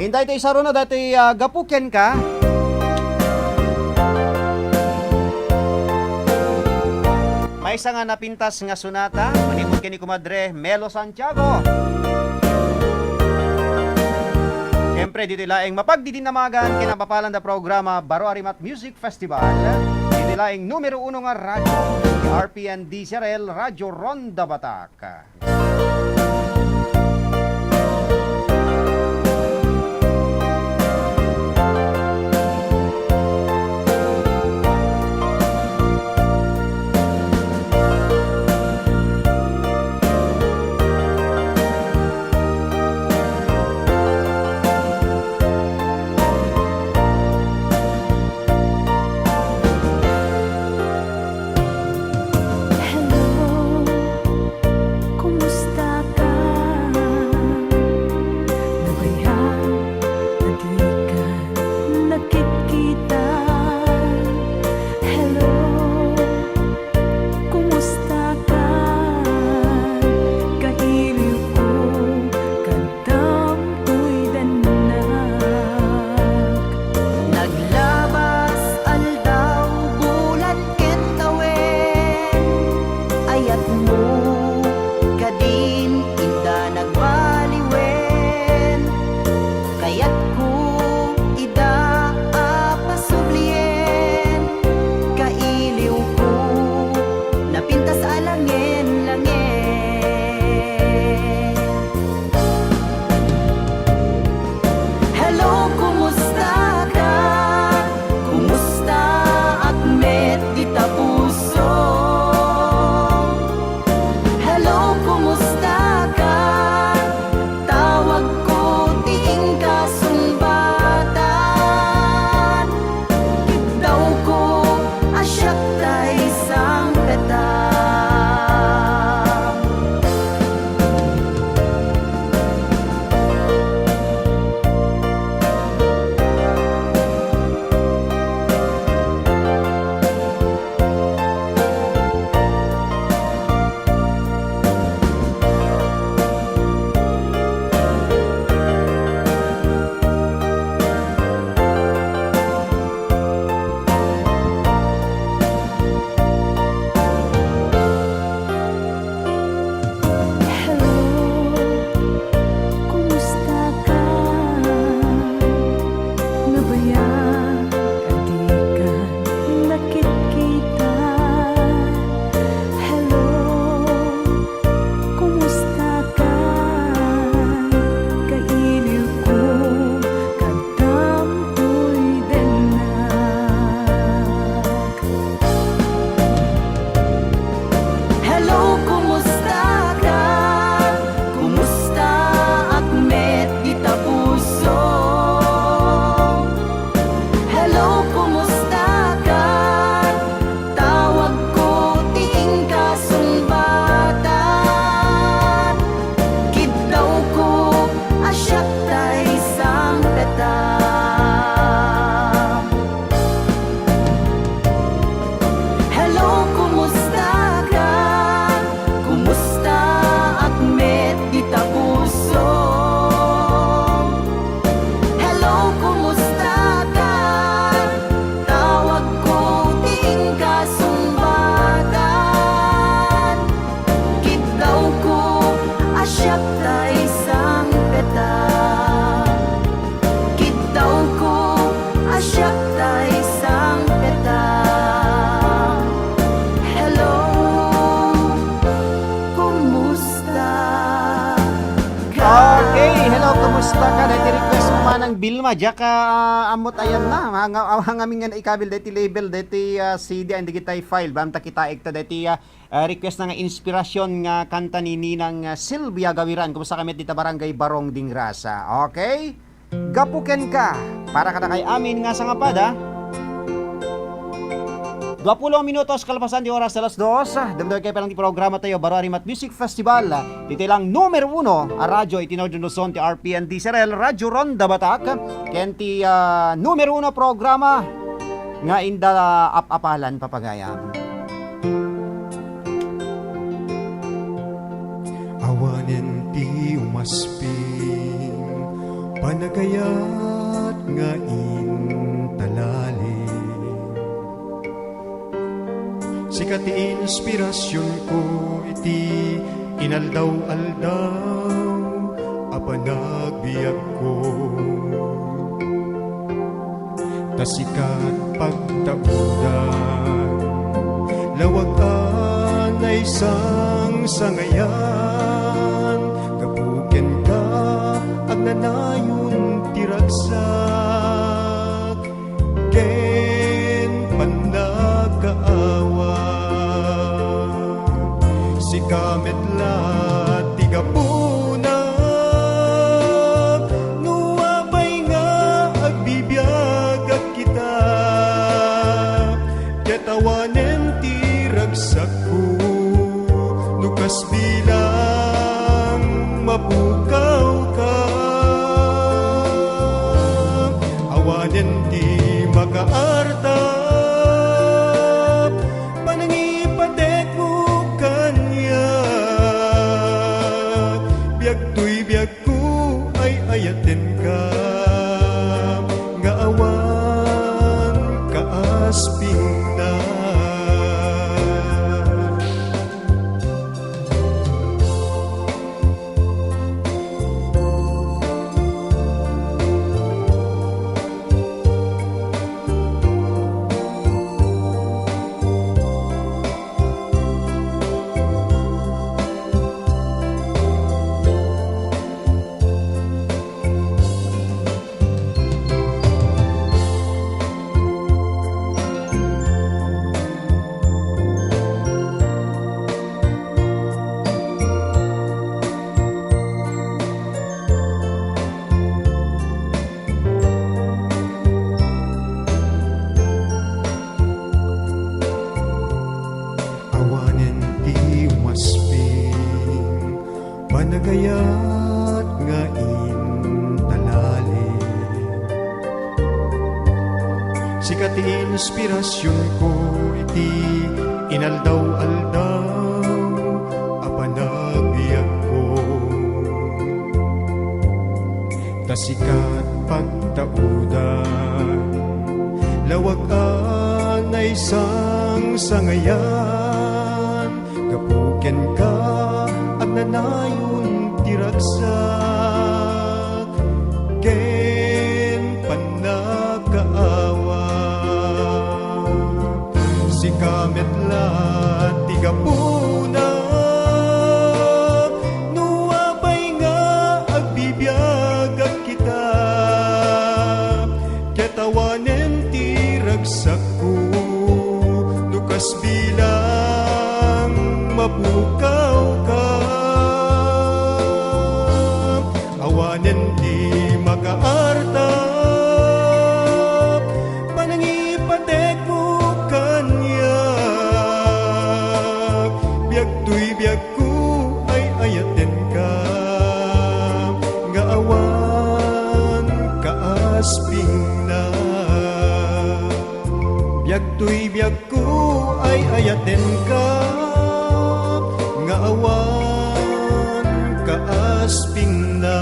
Inday ti isaruna dati, ah, gapu kenka. Maysa nga napintas nga sonata, manipud ken ni Kumadre Melo Santiago. Siyempre, ditoy laeng mapagdidinamagan ken napapalanda programa Baro a Rimat Music Festival. Ditoy laeng numero uno nga radyo, R P N D C R L, Radyo Ronda Batak. Hello, kumusta Basta ka, daytoy request mo manang Vilma, diak, ah, ammot ayanna. Nga, nga, nga amin nga naikabil daytoy label, daytoy, ah, C D, and dagiti file. Basta kitaek ta daytoy, ah, ah, request na nga inspirasyon nga kanta ni Ninang, ah, Sylvia Gawiran. Kumusta kami dita Barangay Barong Dingrasa? Okay? Gapu kenka, para kadakay amin nga sangapada. Dua pulo minutos kalpasan ti oras alas dos. Dumdum kayo pa lang ti programa tayo, Baro a Rimat Music Festival. Ditoy lang numero uno a radyo iti Northern Luzon, ti R P N D C R L, Radyo Ronda Batak. Ken ti, ah, numero uno programa nga inda ap-apalan, papagayam. Awanen ti umasping, panagayat nga intalalim. Sika ti inspirasyonko iti inaldaw-aldaw a panagbiagko. Ta sika pagtaudan, lawag a naisangsangayan, gapu kenka, agnanayon ti ragsak, ken pannakaawat. Sika met la ti gapuna, no apay nga agbibiagak kita, ket awanen ti ragsakko, no kas bilang mapukawka. Awanen ti makaarta, panangipatekmo kaniak. Biag toy biag ko ay ayatenka, nga awan kaaspingna. Awanen ti umasping, panagayat nga intalalim. Sika ti inspirasyonko iti inaldaw-aldaw a panagbiagko. Ta sika ti pagtaudan, lawag a naisangsangayan, gapu kenka, agnanayon ti ragsak, ken pannakaawat. Sika met la ti gapuna, no apay nga agbibiagak kita, ket awanen ti ragsakko, no kas bilang mapukawka. Awanen ti makaarta, panangipatekmo kaniak. Biag toy biagko ay ayatenka, nga awan kaaspingna. Biag toy biagko ay ayatenka, nga awan kaaspingna.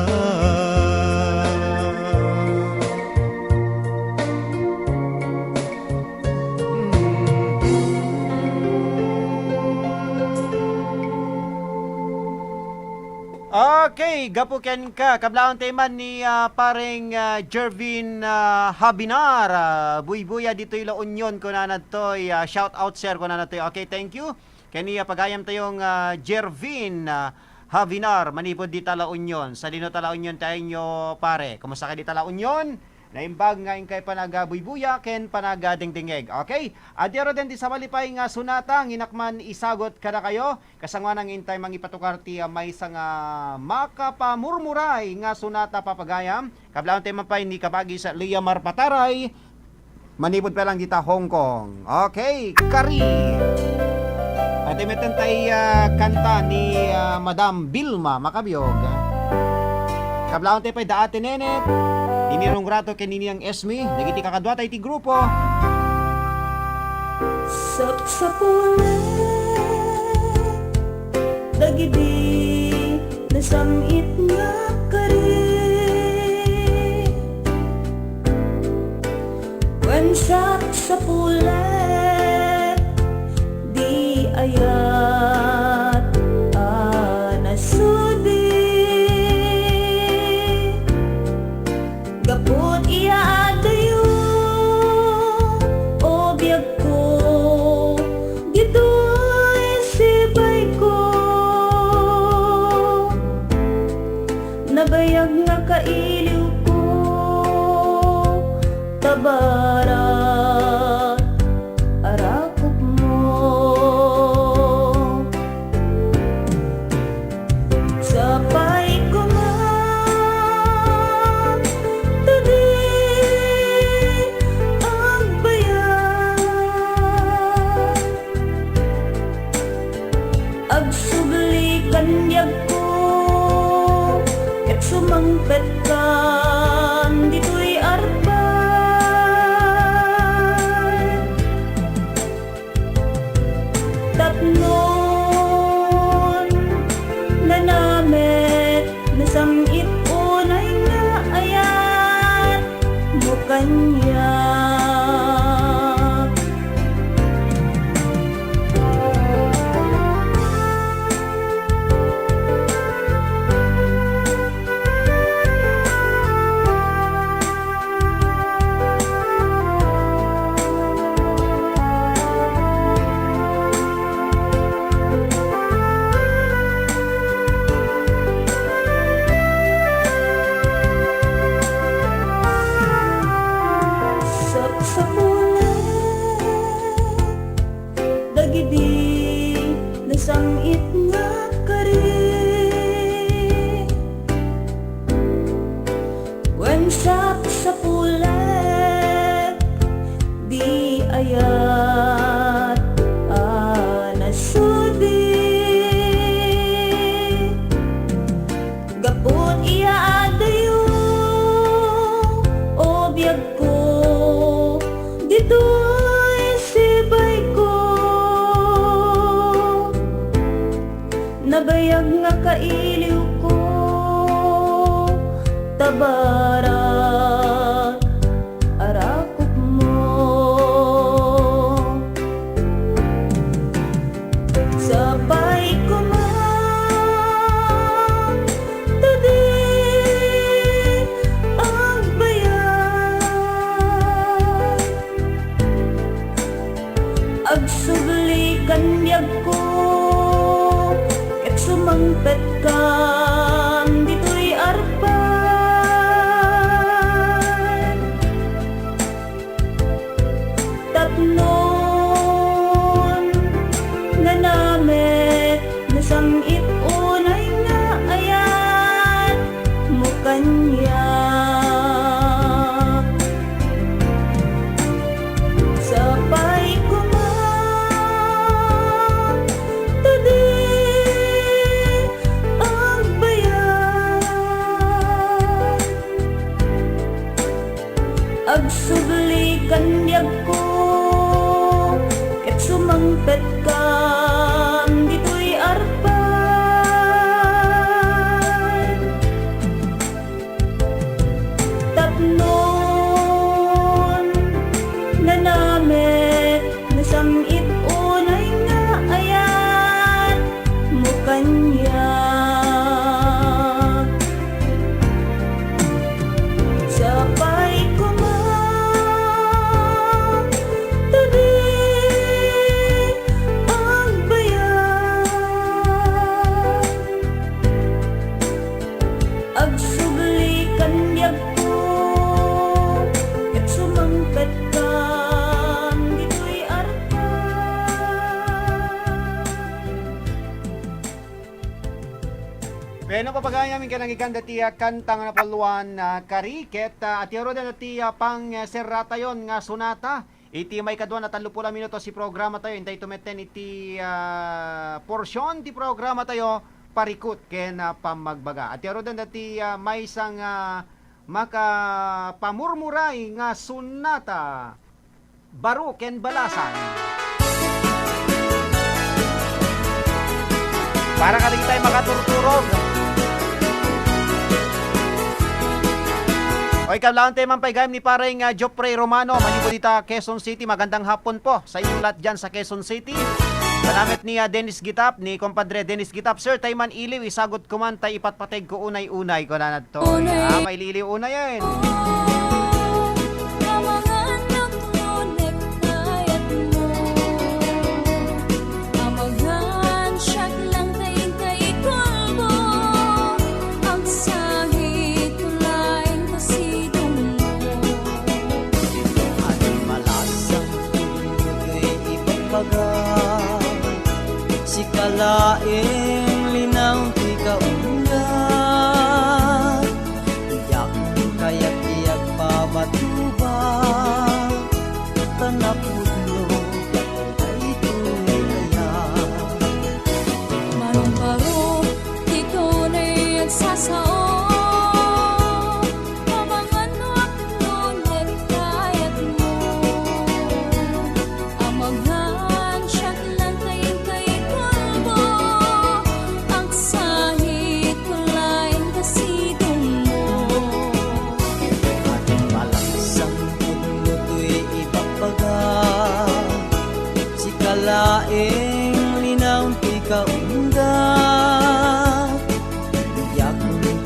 Okay, gapu kenka, kablaawentayo man ni, ah, pareng, ah, Jervin, ah, Habinar, ah, buybuya ditoy La Union, kunana ditoy, ah, shout out, sir, kunana ditoy. Okay, thank you. Ken ni, ah, pagayamtayo nga, ah, Jervin, ah, Javinar, manipud dita La Union. Sadino ta La Union tayo, pare? Kumusta ka dita La Union? Naimbag nga inkay panagabuybuya ken panagadengdengngeg. Okay? Adi, aro den ti sabali pay nga sonata nga innak man isagut kadakayo. Kasangoanan nga intay mangipatukar ti, ah, maysa nga makapamurmuray nga sonata, papagayam. Kablaawentayo man pay ni kabagis Leamar Pataray. Manipud pa lang dita Hong Kong. Okay, kari. Iti metten tay, ah, kanta ni, ah, Madam Vilma Macabiog. Kablaawentayo pay da Ate Nenet, ni Ninong Rato ken ni Ninang Esme, dagiti kakadua tay ti grupo. Sapsapulen dagidi nasam-it nga kari. Wen sapsapulen di ayat a nasudi. Gapu ti adayo, o biagko, ditoy sibayko. Nabayag nga kailiwko, ta barat a rakupmo. Sapay koma, ta di agbayag. Agsubli kan biagko, ket sumangpet kan ditoy arpa. Tapnon nanamet, nasam-it unay nga ayat mo kaniak. Sapsapulen dagidi nasam-it nga kari. Wen sapsapulen di ayat a nasudi. Gapu ti adayo, o biagko, ditoy sibayko. Nabayag nga kailiwko, ta barat a rakupmo. Sapay koma, ta di agbayag. Agsubli kan biagko, ket sumangpet kan ditoy arpa. Tapnon nanamet, nasam-it unay nga ayat mo kaniak. Sapay koma, ta di Bueno, papagayam, ken nangikanda ti, ah, kanta nga napuluan, ah, kari, ket, ah, atiaroden ti, ah, pang, ah, serratayon nga sonata. Iti maikadua a tallo puluh a minutos ti programatayo, intay tumeten iti, ah, porsyon ti programatayo, parikut ken, ah, pammagbaga. Atiaroden ti, ah, maysa nga makapamurmuray nga sonata. Baro ken Balasan. Para kadagitay makaturturog. Oy, kablaantayo man pay gayam ni Pareng, ah, Geoffrey Romano, manipud ita Quezon City. Magandang hapon po sa inyong lahat dyan sa Quezon City. Salamat ni, ah, Dennis Gitap, ni Compadre Dennis Gitap. Sir, tay man iliw, isagot ko man, tay ipatpateg ko unay-unay, kunana. Toy, ah, maililiw unay, eh. Amangan naklonek kayat mo. Amangan siak lang kain kay kulbo. Agsahit ko laeng kasidong mo. Adi malasang toy ibagbaga. Sika laeng linaw ti kaungga. Diak kayat ti agpabatuba, ta napudno daytoy aya. Manong baro, ditoy agsasao. Amangan no apno ket kayat mo. Amangan siak lang kain kay kulbo. Agsahit ko laeng kasidong mo. Adi malasang toy ibagbaga. Sika laeng linaw ti kaungga. Diak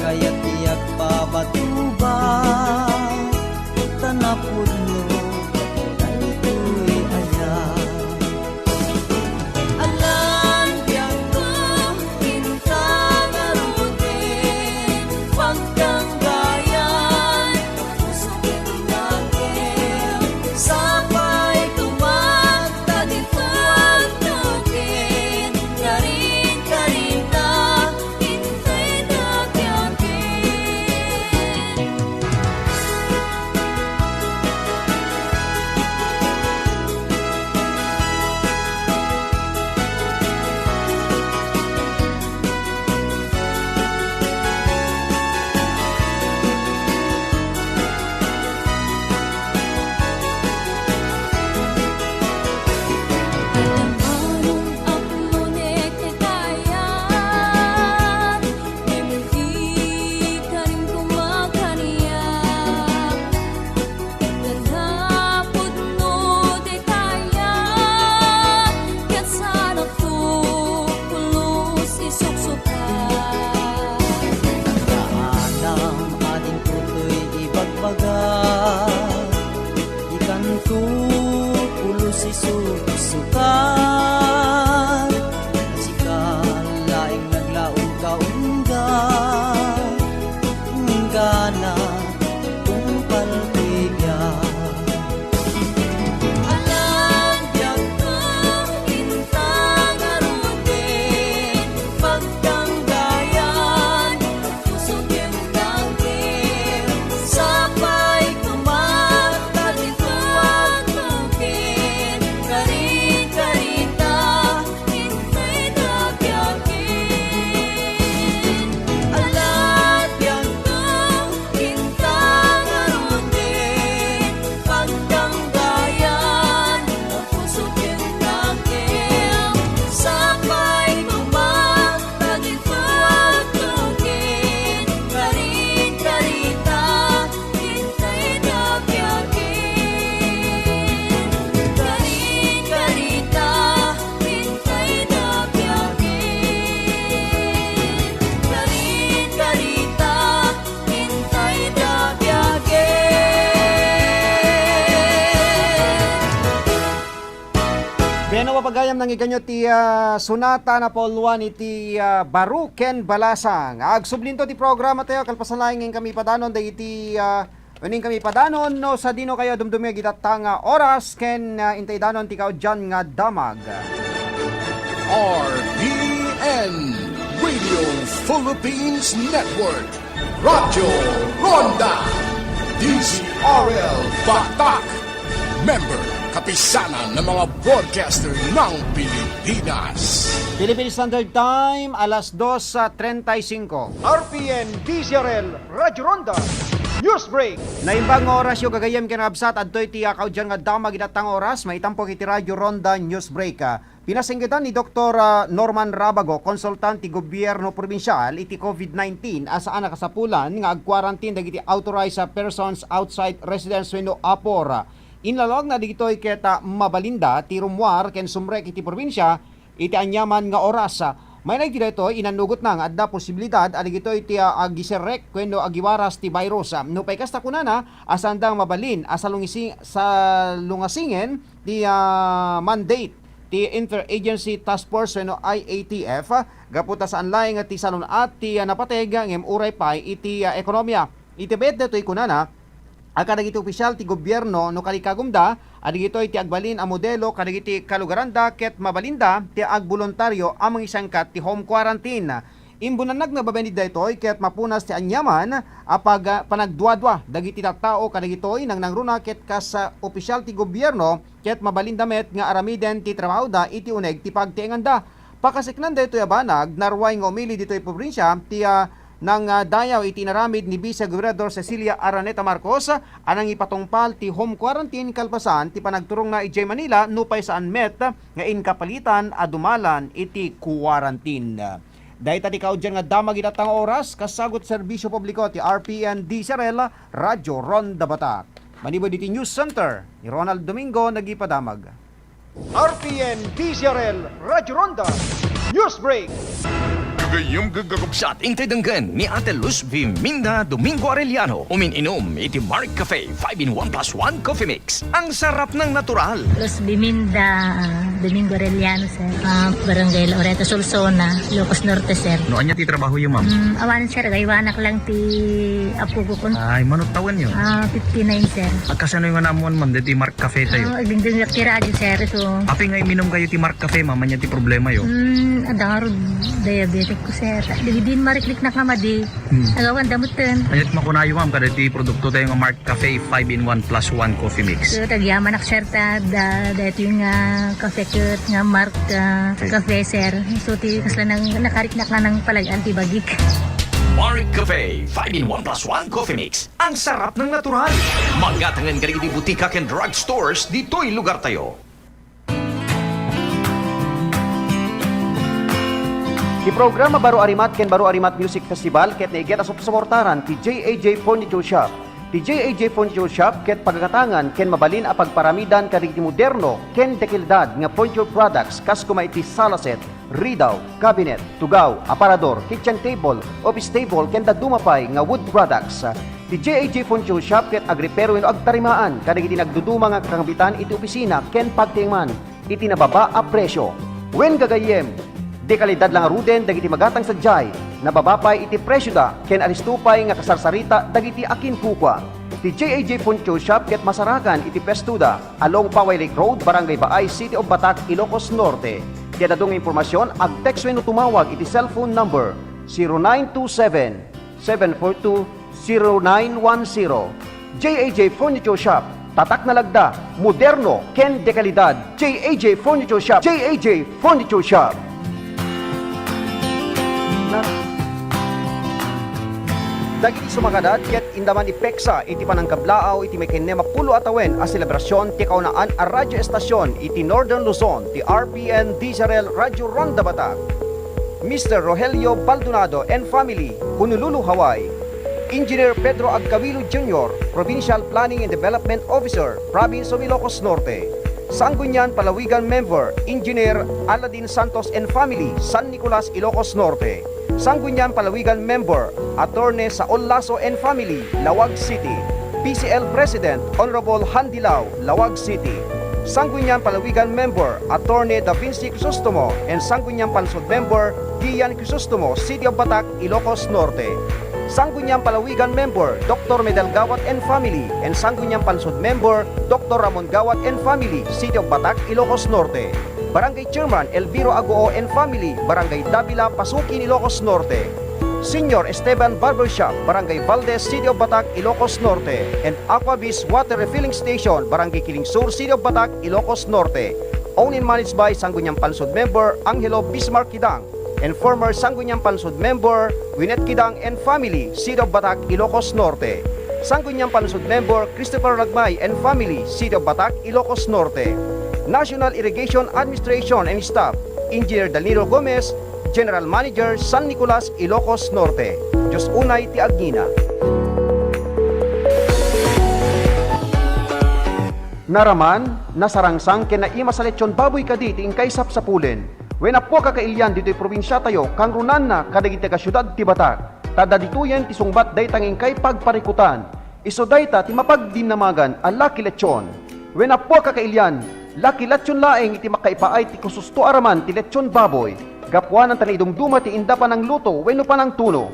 kayat ti agpabatuba, ta napudno daytoy aya. Alan biagko, inta ngaruden, pagtanggayan, puso ken dakkel, sapay tumakta dito ang tugin, karin-karinta, Ket apudno daytaya, ket saanakto pulos isuksuka. Kaanam a dinto toy ibagbaga, dikanto pulos isuksuka. Sika laeng naglaom kaungga, inggana, tungpal ti biag. Alan biagko, inta ngaruden, pagtanggayan, puso ken dakkel, sapay tumakta dito ang tugin, karin-karita, Bien, no, papagayam, nangiganyo ti, ah, sonata napauluan iti, ah, Baro ken Balasang. Agsublinto ti programa tayo, kalpasan laeng kami padanon dagiti, ah, Uning kami padanon no sadino kayo dumdumngeg itatta nga oras ken, ah, intay danon ti kaudyan nga damag. R P N Radio Philippines Network, Radyo Ronda, D Z R L Batak, member, kapisanan ng mga broadcaster ng Pilipinas. Philippine Standard Time, alas dos treinta y cinco. R P N D Z R L Radyo Ronda News Break. Naimbag nga orasyo, gagayyem ken kakabsat, adtoy ti, ah, kaudyan nga damag iti attang oras, maitampok iti Radyo Ronda News Break. Ah, pinasinggetan ni Doktor, ah, Norman Rabago, konsultan ti gobierno probinsial iti COVID nineteen a saan a kasapulan nga ag-quarantine dagiti authorized, ah, persons outside residence wenno apor. Inlalawagna dagitoy ket, ah, mabalinda ti rummuar ken sumrek iti probinsia iti aniaman nga oras. Maina iti daytoy, inannugotna nga adda posibilidad a dagitoy ti, ah, agiserrek wenno agiwaras ti virus. Ah, nupay kasta, kunana, a saanda nga mabalin a salungisi-, salungasingen ti, ah, mandate ti Interagency Task Force wenno I A T F, gapu ta saan laeng ti salun-at ti, ah, napateg ngem uray pay iti, ah, ekonomia. Iti bayat daytoy, kunana, a kadagiti opisyal ti gobierno no kadi kagumda a dagitoy ti agbalin a modelo kadagiti kalugaranda ket mabalinda ti agboluntario a mangisangkat ti home quarantine. Imbunannag nga babaen iti daytoy ket mapunas ti aniaman a pag-, panagduadua dagiti tattao kadagitoy nangnangruna ket kas, ah, opisyal ti gobierno ket mabalinda met nga aramiden ti trabahoda iti uneg ti pagtienganda. Pakasiknan daytoy a banag, naruay nga umili ditoy probinsia ti, ah, nang, ah, dayaw iti inaramid ni Vice Gobernador Cecilia Araneta Marcos a nangipatungpal ti home quarantine kalpasan ti panagturongna idiay Manila nupay saan met nga inkapalitan a dumalan iti quarantine. Dayta ti kaudyan nga damag iti attang oras, kasagut serbisyo publiko ti R P N D Z R L, Radyo Ronda Batak. Manipud iti News Center, ni Ronald Domingo nagipadamag. R P N D Z R L Radyo Ronda News Break. Gagayyem ket kakabsat, intay denggen ni Ate Luz Viminda Domingo Arellano umin-inom iti Mark Cafe five in one plus one Coffee Mix. Ang sarap ng natural. Luz Biminda, ah, Domingo Arellano, sir. Ah, Barangay Loreto, Solsona, Ilocos Norte, sir. No, ania ti trabahoyo, ma'am? Mm, awan, sir, agaywanak lang ti apuko ko. Ay, mano tawenyo? Ah, fifty-nine, sir. Agkasano nga naammoan, ma'am, deti Mark Cafe tayo? Ah, agdingdingak ti radyo, sir. So, apay nga iminum kayo ti Mark Cafe, ma'am, ania ti problemayo? Mm, adda ngarud diabetic ko, sir. Dagidin mariklik na kamadi. Hmm. Agawan damutten. Ania ti makunayo, ma'am, kadagiti produkto tayo nga Mark Cafe five in one plus one Coffee Mix? So, agyamanak, sir, ta da, daytoy nga cafe ket nga Mark, ah, Cafe. Cafe, sir. So, ti kasla nang nakariknak nga nang palagaan ti bagik. Mark Cafe five in one plus one Coffee Mix. Ang sarap ng natural. Magatangan kadagiti butika ken drugstores ditoy lugar tayo. Ti programa Baro a Rimat ken Baro a Rimat Music Festival ket naiget a supsuportaran ti J A J Furniture Shop. Ti J A J Furniture Shop ket pagagatangan ken mabalin a pagparamidan kadagiti moderno ken dekalidad nga furniture products kas koma iti sala set, ridaw, cabinet, tugaw, aparador, kitchen table, office table, ken dadduma pay nga wood products. Ti J A J Furniture Shop ket agrepero wenno agtarimaan kadagiti nagduduma nga kakambitan iti opisina ken pagtiengman iti nababa a presyo. Wen gagayyem, dekalidad la ngaruden dagiti magatang sadiay, nababa pay iti presioda ken alisto pay nga kasarsarita dagiti akinkukua. Ti J A J Furniture Shop ket masarakan iti pwestoda, along Paway Lake Road, Barangay Baay, City of Batak, Ilocos Norte. Ti adda nga impormasyon, ag-text wenno tumawag iti cellphone number zero nine two seven, seven four two, zero nine one zero. J A J Furniture Shop, tatak nga lagda, moderno, ken dekalidad. J A J Furniture Shop, J A J Furniture Shop. Dagiti sumakadad ket indaman ipeksa iti panangkablaaw iti maikennema pulo a tawen a selebrasion ti kaunaan a radio estasion iti Northern Luzon, ti R P N D Z R L Radio Ronda Batak. Mister Rogelio Baldonado and family, Honolulu, Hawaii. Engineer Pedro Agcabilo Junior, Provincial Planning and Development Officer, Province of Ilocos Norte. Sangguniang Palawigan member, Engineer Aladin Santos and family, San Nicolas, Ilocos Norte. Sangguniang Palawigan member, Attorney Saul Lasso and family, Laoag City. P C L President, Honorable Han Dilao, Laoag City. Sangguniang Palawigan member, Attorney Da Vinci Crisostomo and Sangguniang Pansud member, Gian Crisostomo, City of Batak, Ilocos Norte. Sangguniang Palawigan member, Doctor Medal Gawat and family, and Sangguniang Pansud member, Doctor Ramon Gawat and family, City of Batak, Ilocos Norte. Barangay Chairman Elviro Agoo and family, Barangay Davila, Pasukin, Ilocos Norte. Señor Esteban Barbershop, Barangay Valdez, City of Batac, Ilocos Norte, and Aquabis Water Refilling Station, Barangay Kiling Sur, City of Batac, Ilocos Norte. Owned and managed by Sangguniang Panlungsod member Angelo Bismarck Kidang and former Sangguniang Panlungsod member Gwyneth Kidang and family, City of Batac, Ilocos Norte. Sangguniang Panlungsod member Christopher Lagmay and family, City of Batac, Ilocos Norte. National Irrigation Administration and staff, Engineer Danilo Gomez, General Manager, San Nicolas, Ilocos Norte. Dios unay ti agngina. Naraman, nasarangsang ken naimas a lechon baboy kadi ti inkay sapsapulen. Wen, appo a kakailian, ditoy probinsiatayo, kangrunanna kadagiti taga-siudad ti Batac. Ta adda ditoyen ti sungbat dayta nga inkay pagparikutan. Isu dayta ti mapagdinnamagan a Lucky Lechon. Wen, appo a kakailian, Lucky Lechon laeng iti makaipaay ti kususto a raman ti lechon baboy. Gapuanan ta naidumduma ti inda panangluto wenno panangtuno.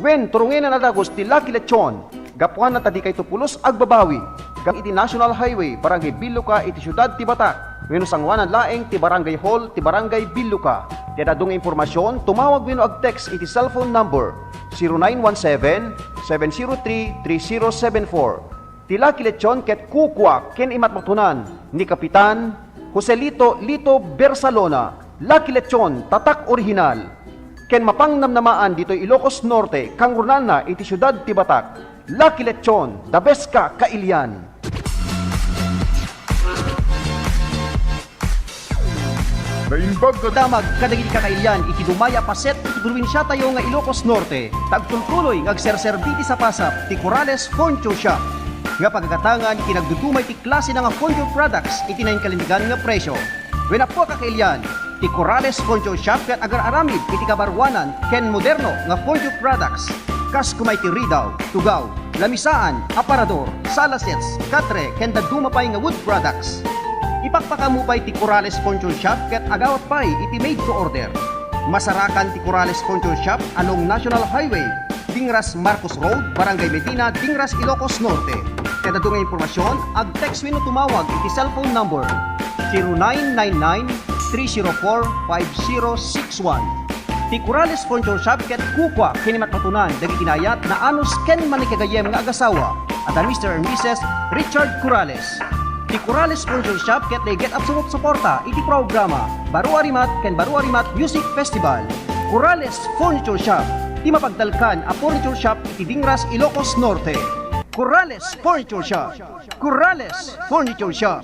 Wen, turongenen a dagus ti Lucky Lechon. Gapuanan ta dikayto pulos agbabawi. Gapu iti National Highway, Barangay Biluca iti siudad ti Batac. Wenno sangoanan laeng ti Barangay Hall ti Barangay Biluca. Ti adda adu nga impormasion, tumawag wenno ag-text iti cellphone number zero nine one seven, seven zero three, three zero seven four. Ti Lucky Lechon ket kukua ken imatmatunan ni Kapitan Joselito Lito Bersalona. Lucky Lechon, tatak orihinal. Ken mapangnamnamaan ditoy Ilocos Norte, kangrunanna iti siudad ti Batac. Lucky Lechon, the best ka kailian. Naimbag nga damag kadagiti kakailian iti dumay a paset iti probinsiatayo nga Ilocos Norte, ta agtultuloy nga agserserbi ti sapasap ti Corales Furniture Shop nga pagagatangan iti nagduduma iti klasena nga furniture products iti nainkalintegan nga presio. Wen, appo a kakailian, ti Corales Furniture Shop ket agar-aramid iti kabaruanan ken moderno nga furniture products, kas koma iti ridaw, tugaw, lamisaan, aparador, sala sets, katre, ken dadduma pay nga wood products. Ipakpakaammo pay ti Corales Furniture Shop ket agawat pay iti made to order. Masarakan ti Corales Furniture Shop along National Highway, Dingras Marcos Road, Barangay Medina, Dingras, Ilocos Norte. Ket adda nga impormasion, ag-text wenno tumawag iti cellphone number zero nine nine nine, three zero four, five zero six one. Ti Corales Furniture Shop ket kukua ken imatmatunan dagiti naayat, naanus ken mannakagayyem nga agasawa, a da Mister and Missus Richard Corales. Ti Corales Furniture Shop ket naiget a sumupsuporta iti programa Baro a Rimat ken Baro a Rimat Music Festival. Corales Furniture Shop, ti mapagtalkan a furniture shop iti Dingras, Ilocos Norte. Corales Furniture Shop. Corales Furniture Shop.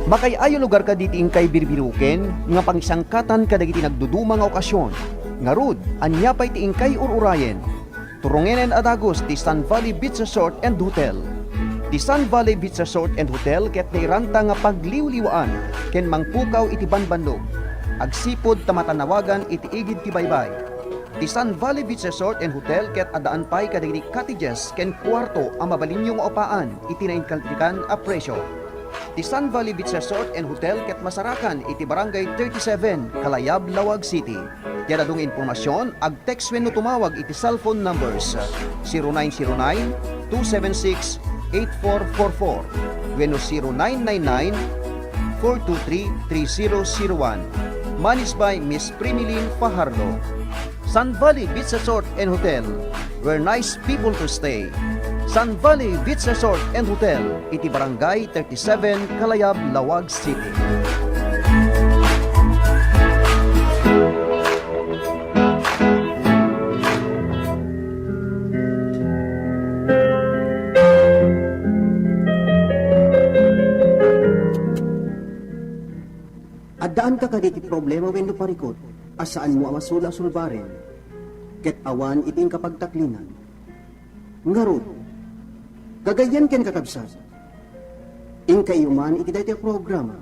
Makay-ayo lugar kadi ti inkay birbiruken nga pangisangkatan kadagiti nagduduma nga okasion. Ngarud, ania pay ti inkay ur-urayen? Turongenen a dagus ti Sun Valley Beach Resort and Hotel. Ti Sun Valley Beach Resort and Hotel ket nairanta nga pagliwliwaan ken mangpukaw iti banbannog. Agsipud ta matanawagan iti igid ti baybay. Ti Sun Valley Beach Resort and Hotel ket addaan pay kadagiti cottages ken kuarto a mabalinyo nga upaan iti nainkalintegan a presio. Ti Sun Valley Beach Resort and Hotel ket masarakan iti Barangay thirty-seven, Kalayab, Laoag City. Ti adda adu nga impormasion, ag-text wenno tumawag iti cellphone numbers zero nine zero nine, two seven six, eight four four four wenno zero nine nine nine, four two three, three zero zero one. Managed by Miss Primilin Fajardo. Sun Valley Beach Resort and Hotel, where nice people to stay. Sun Valley Beach Resort and Hotel, iti Barangay thirty-seven, Kalayab, Laoag City. Addaanka kadi ti problema wenno parikut a saanmo a masula a sulbaren ket awan iti inkapagtaklinan? Ngarud, gagayyem ken kakabsat, inkaiyo man iti daytoy a programa,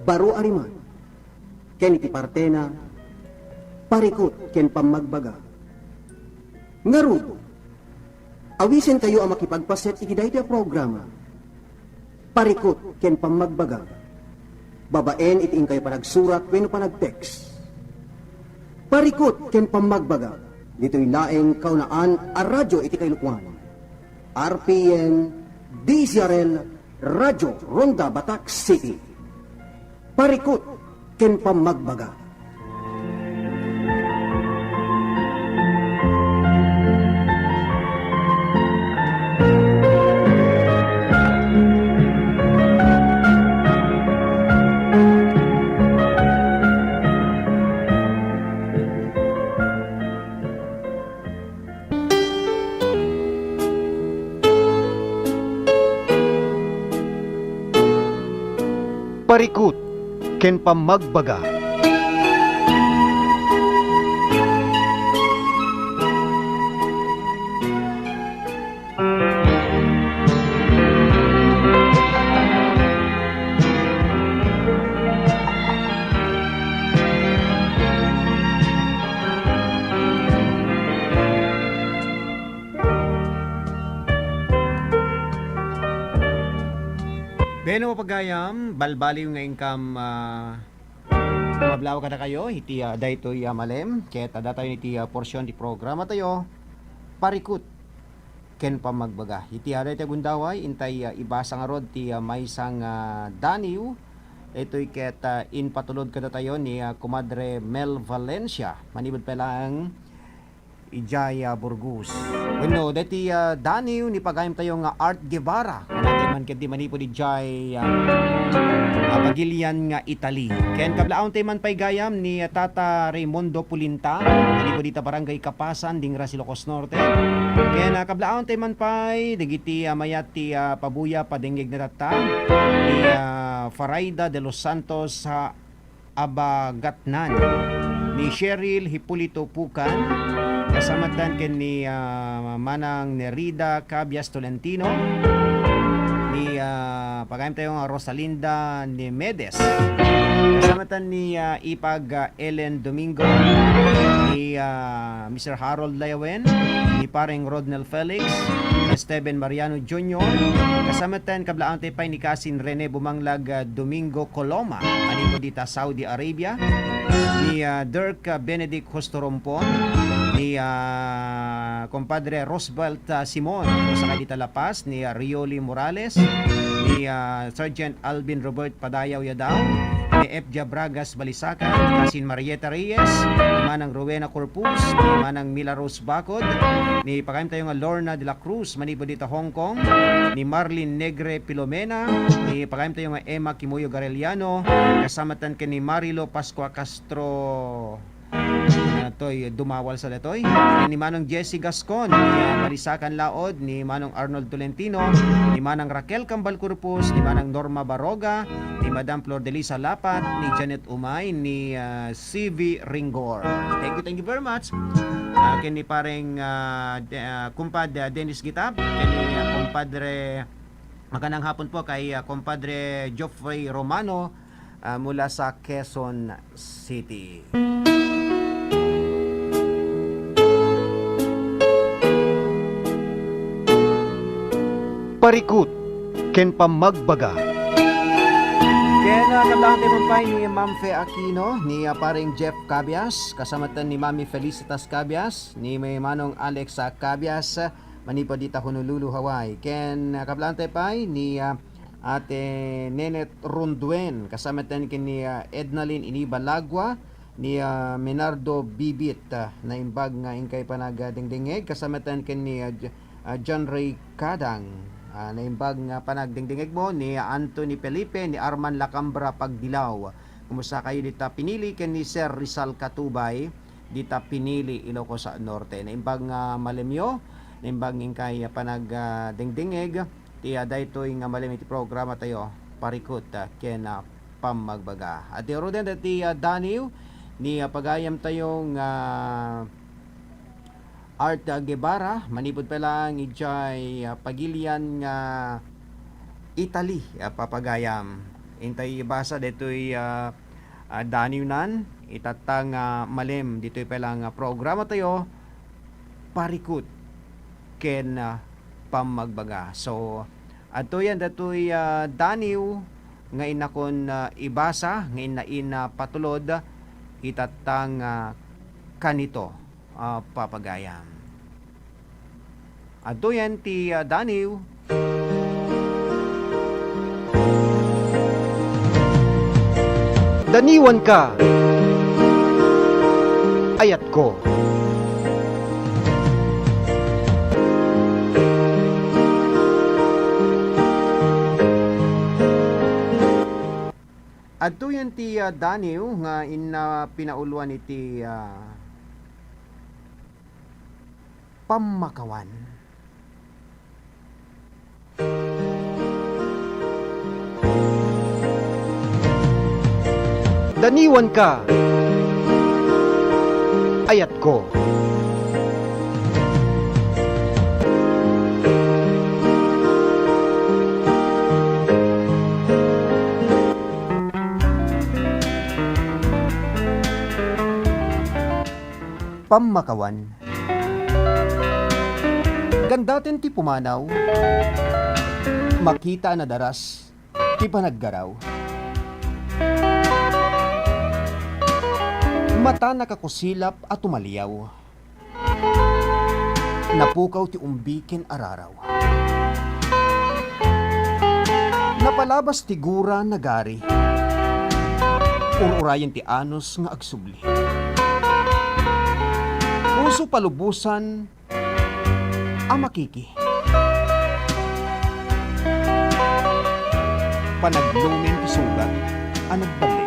Baro a Rimat, ken iti partena, Parikut ken Pammagbaga. Ngarud, awisentayo a makipagpaset iti daytoy a programa, Parikut ken Pammagbaga, babaen iti inkayo panagsurat wenno panag-text. Parikut ken Pammagbaga, ditoy laeng kaunaan a radyo iti kailupoan. R P N, D Z R L, Radyo Ronda, Batac City. Parikut ken pammagbaga. Parikut ken pammagbaga. Wen, pagayam, balbaliw nga inkam, ah, Mablaw kadakayo iti, ah, daytoy, ah, malem, ket, ah, adda tayo iti, ah, porsyon ti programa tayo, Parikut ken Pammagbaga. Iti, ah, daytoy gundaway, intay, ah, ibasa ngarud ti, ah, maysa nga, ah, daniw. Daytoy ket, ah, impatulod kadatayo ni, ah, Kumadre Mel Valencia. Manipud pay laeng idiay, ah, Burgos. Wenno, daytoy, ah, daniw ni pagayamtayo nga Art Guevara. Kunatayo man ketdi manipud idiay, ah, ah, Pagilian nga Italy. Ken kablaawentayo man pay gayam ni, ah, Tata Raymundo Pulinta, manipud ita Barangay Kapasan, Dingaras, Ilocos Norte. Ken, ah, kablaawentayo man pay dagiti, ah, mayat ti, ah, pabuya, padengngegna tatta, ni, ah, Faraida de los Santos, ah, Abagatnan, ni Cheryl Hipolito Pucan, kasamatan ken ni, ah, Manang Nerida Cabias Tolentino, ni, ah, pagayamtayo nga Rosalinda Nemedes, kasamatan ni, ah, Ipag, ah, Ellen Domingo, ni, ah, Mister Harold Layawen, ni Pareng Rodnel Felix, ni Steven Mariano Junior, kasamatan kablaawentayo pay ni Kasin Rene Bumanglag, ah, Domingo Coloma, manipud ita Saudi Arabia, ni, ah, Dirk, ah, Benedict Hustorompon, ni, ah, Compadre Roosevelt, ah, Simon, sakay dita La Paz, ni, ah, Rioli Morales, ni, ah, Sergeant Alvin Robert Padayaw Yadaw, ni F J Bragas Balisacan, ni Kasin Marieta Reyes, ni Manang Rowena Corpus, ni Manang Mila Rose Bacod, ni pagayamtayo nga Lorna de la Cruz, manipud ita Hong Kong, ni Marlene Negre Filomena, ni pagayamtayo nga Emma Kimuyo Gareliano, kasamatan ken ni Marilo Pascua Castro, ah, toy dumawal sa datoy. Ni Manong Jesse Gascon, ni, ah, Balisacan Laod, ni Manong Arnold Tolentino, ni Manang Raquel Cambal Corpus, ni Manang Norma Baroga, ni Madam Flordelisa Lapat, ni Janet Umay, ni, ah, C V Ringor. Thank you, thank you very much. Ah, ken ni pareng, ah, de-, ah, kumpad, ah, Dennis Gitab, ken ni, ah, kumpadre, magandang hapon po kay, ah, kumpadre Geoffrey Romano, ah, mula sa Quezon City. Parikut ken pammagbaga. Ken, ah, kablaawentayo man pay ni Ma'am Fe Aquino, ni, ah, pareng Jeff Cabias, kasamatan ni Mami Felicitas Cabias, ni Manong Alex, ah, Cabias, manipud ita Honolulu, Hawaii. Ken, ah, kablaawentayo pay ni, ah, Ate Nenet Ronduen, kasamatan ken ni, ah, Ednalyn Iniba Lagua, ni, ah, Menardo Bibit, ah, naimbag nga inkay panagdengdengngeg, kasamatan ken ni, ah, J-, ah, John Ray Kadang, ah, naimbag nga panagdengdengngegmo, ni Anthony Felipe, ni Arman Lacambra Pagdilaw. Kumusta kayo dita pinili ken ni Sir Rizal Katubay? Dita pinili Ilocos Norte. Naimbag nga malemyo, naimbag nga inkay panag, ah, dengdengngeg ti, ah, daytoy nga malem iti programa tayo, Parikut, ah, ken, ah, Pammagbaga. Iti ruden dati, ah, daniw ni, ah, pagayam tayo nga Art, ah, Guevara, manipud pa lang idiay, ah, Pagilian nga Italy, ah, papagayam. Intay ibasa daytoy, ah, ah, daniwnan, itatta nga malem ditoy pay lang nga programa tayo, Parikut ken, ah, Pammagbaga. So, adtoyan datoy, ah, daniw nga inakon, ah, ibasa, nga inna-, inna patulod, itatta nga kanito, ah, papagayam. Adtoyan ti, ah, daniw. Daniwanka, ayatko. Adtoyen ti, ah, daniw nga inna pinauluan iti, ah, pammakawan. Daniwanka, ayatko. Pammakawan. Gandaten ti pumanaw, makita a nadaras ti panaggaraw. Mata nakakusilap a tumaliaw. Napukaw ti umbi ken araraw. Napalabas ti gura nagari. Ur-urayen ti anus nga agsubli. Puso palubosan a makiki. Panaglumen ti sugat a nagballi.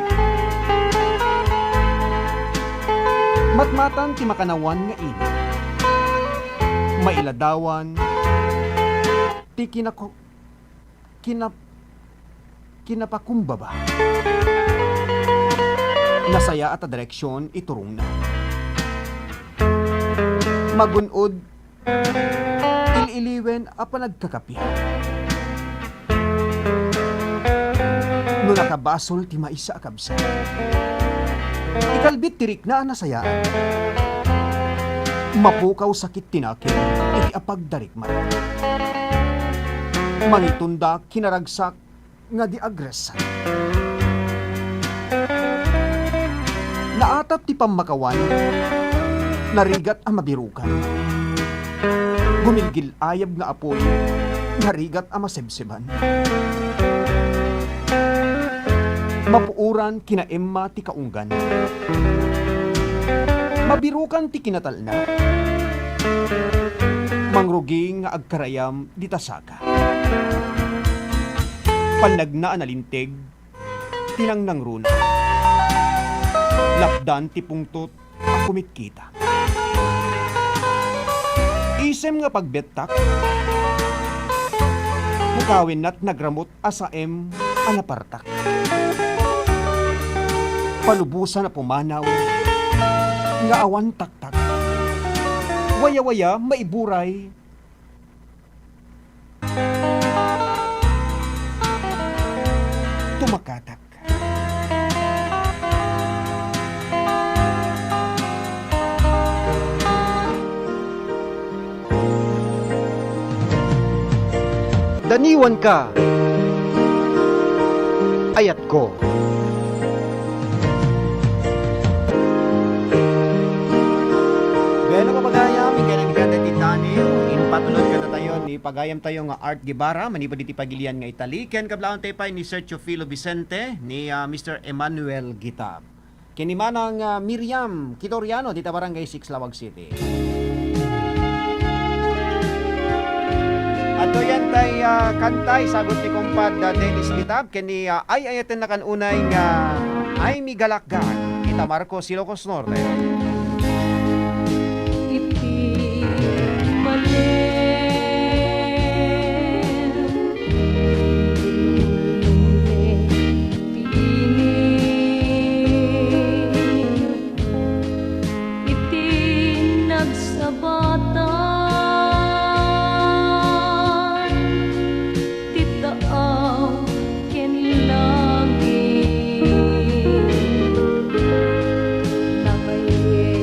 Matmatan ti makanawan nga ina. Mailadawan ti kinako-, kinap-, kinapakumbaba. Nasayaat a direksion iturongna. Magun-od, il-iliwen a panagkakapi. No nakabasol ti maysa a kabsat, ikalbit ti rikna a nasayaan. Mapukaw sakit ti nakem iti apagdarikmat. Mangitonda kinaragsak nga di agressan. Naatap ti pammakawan, narigat a mabirukan. Gumilgil-ayab nga apuy, narigat a masebseban. Mapuoran kinaemma ti kaunggan. Mabirukan ti kinatalna. Mangrugi nga agkarayam dita saka. Pannagna a nalinteg ti nangnangruna. Lapdan ti pungtot a kumitkita. Isem nga pagbettak, pukawennat nagramut a saem a napartak. Palubosan a pumanaw nga awan taktak. Wayawaya maiburay. Tumakatak. Daniwanka, ayatko. Bueno, kapagayam, ingka nagdada ti daniw, impatulod kadatayo ni pagayam tayo nga Art Guevara, manipud iti pagilian nga Italy, ken kablaantayo pay ni Sir Teofilo Vicente, ni, ah, Mister Emmanuel Gitab. Ken ni Manang, ah, Miriam Kitoriano, dita Barangay Six, Laoag City. Adtoyen tay, ah, kanta, isagut ni Kumpad, ah, Dennis Gitab, ken ni, ah, ay-ayatenna kan unay nga Ay Migalakgan, ita Marcos, Ilocos Norte. Iti malem ti init, iti nagsabatan ti taaw ken langit. Nakaye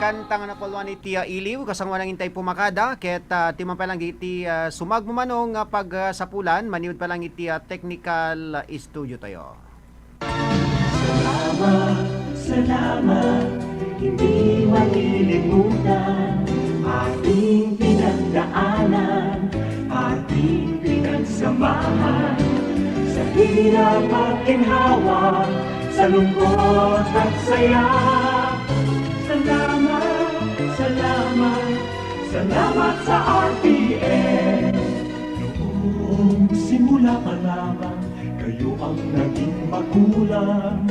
Kanta nga napaluan iti, ah, iliw, kasangoanan intay pumakada, ket, ah, ti mapalang iti, ah, sumagmamano nga pagsapulan, maniud pa lang iti, ah, technical, ah, studio tayo. Salamat, salamat, hindi malilimutan ating pinagdaanan, ating pinagsamahan, sa hirap at ginhawa, sa lungkot at saya. Salamat, salamat, salamat sa R P N. Noong simula pa lamang, kayo ang naging magulang.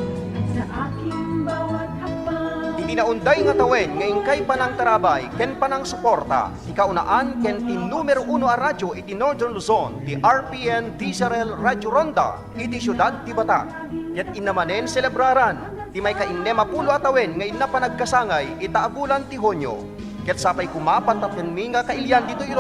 Sa aking bawat hakbang. Iti naunday nga tawen nga inkay panangtarabay ken panangsuporta, ti kaunaan ken ti numero uno a radyo iti Northern Luzon, ti R P N D Z R L Radyo Ronda, iti siudad ti Batan. Ket inna manen selebraran ti maikainnem a pulo a tawen nga inna panagkasangay ita a bulan ti Hunio. Ket sapay koma pantatenmi nga kailian ditoy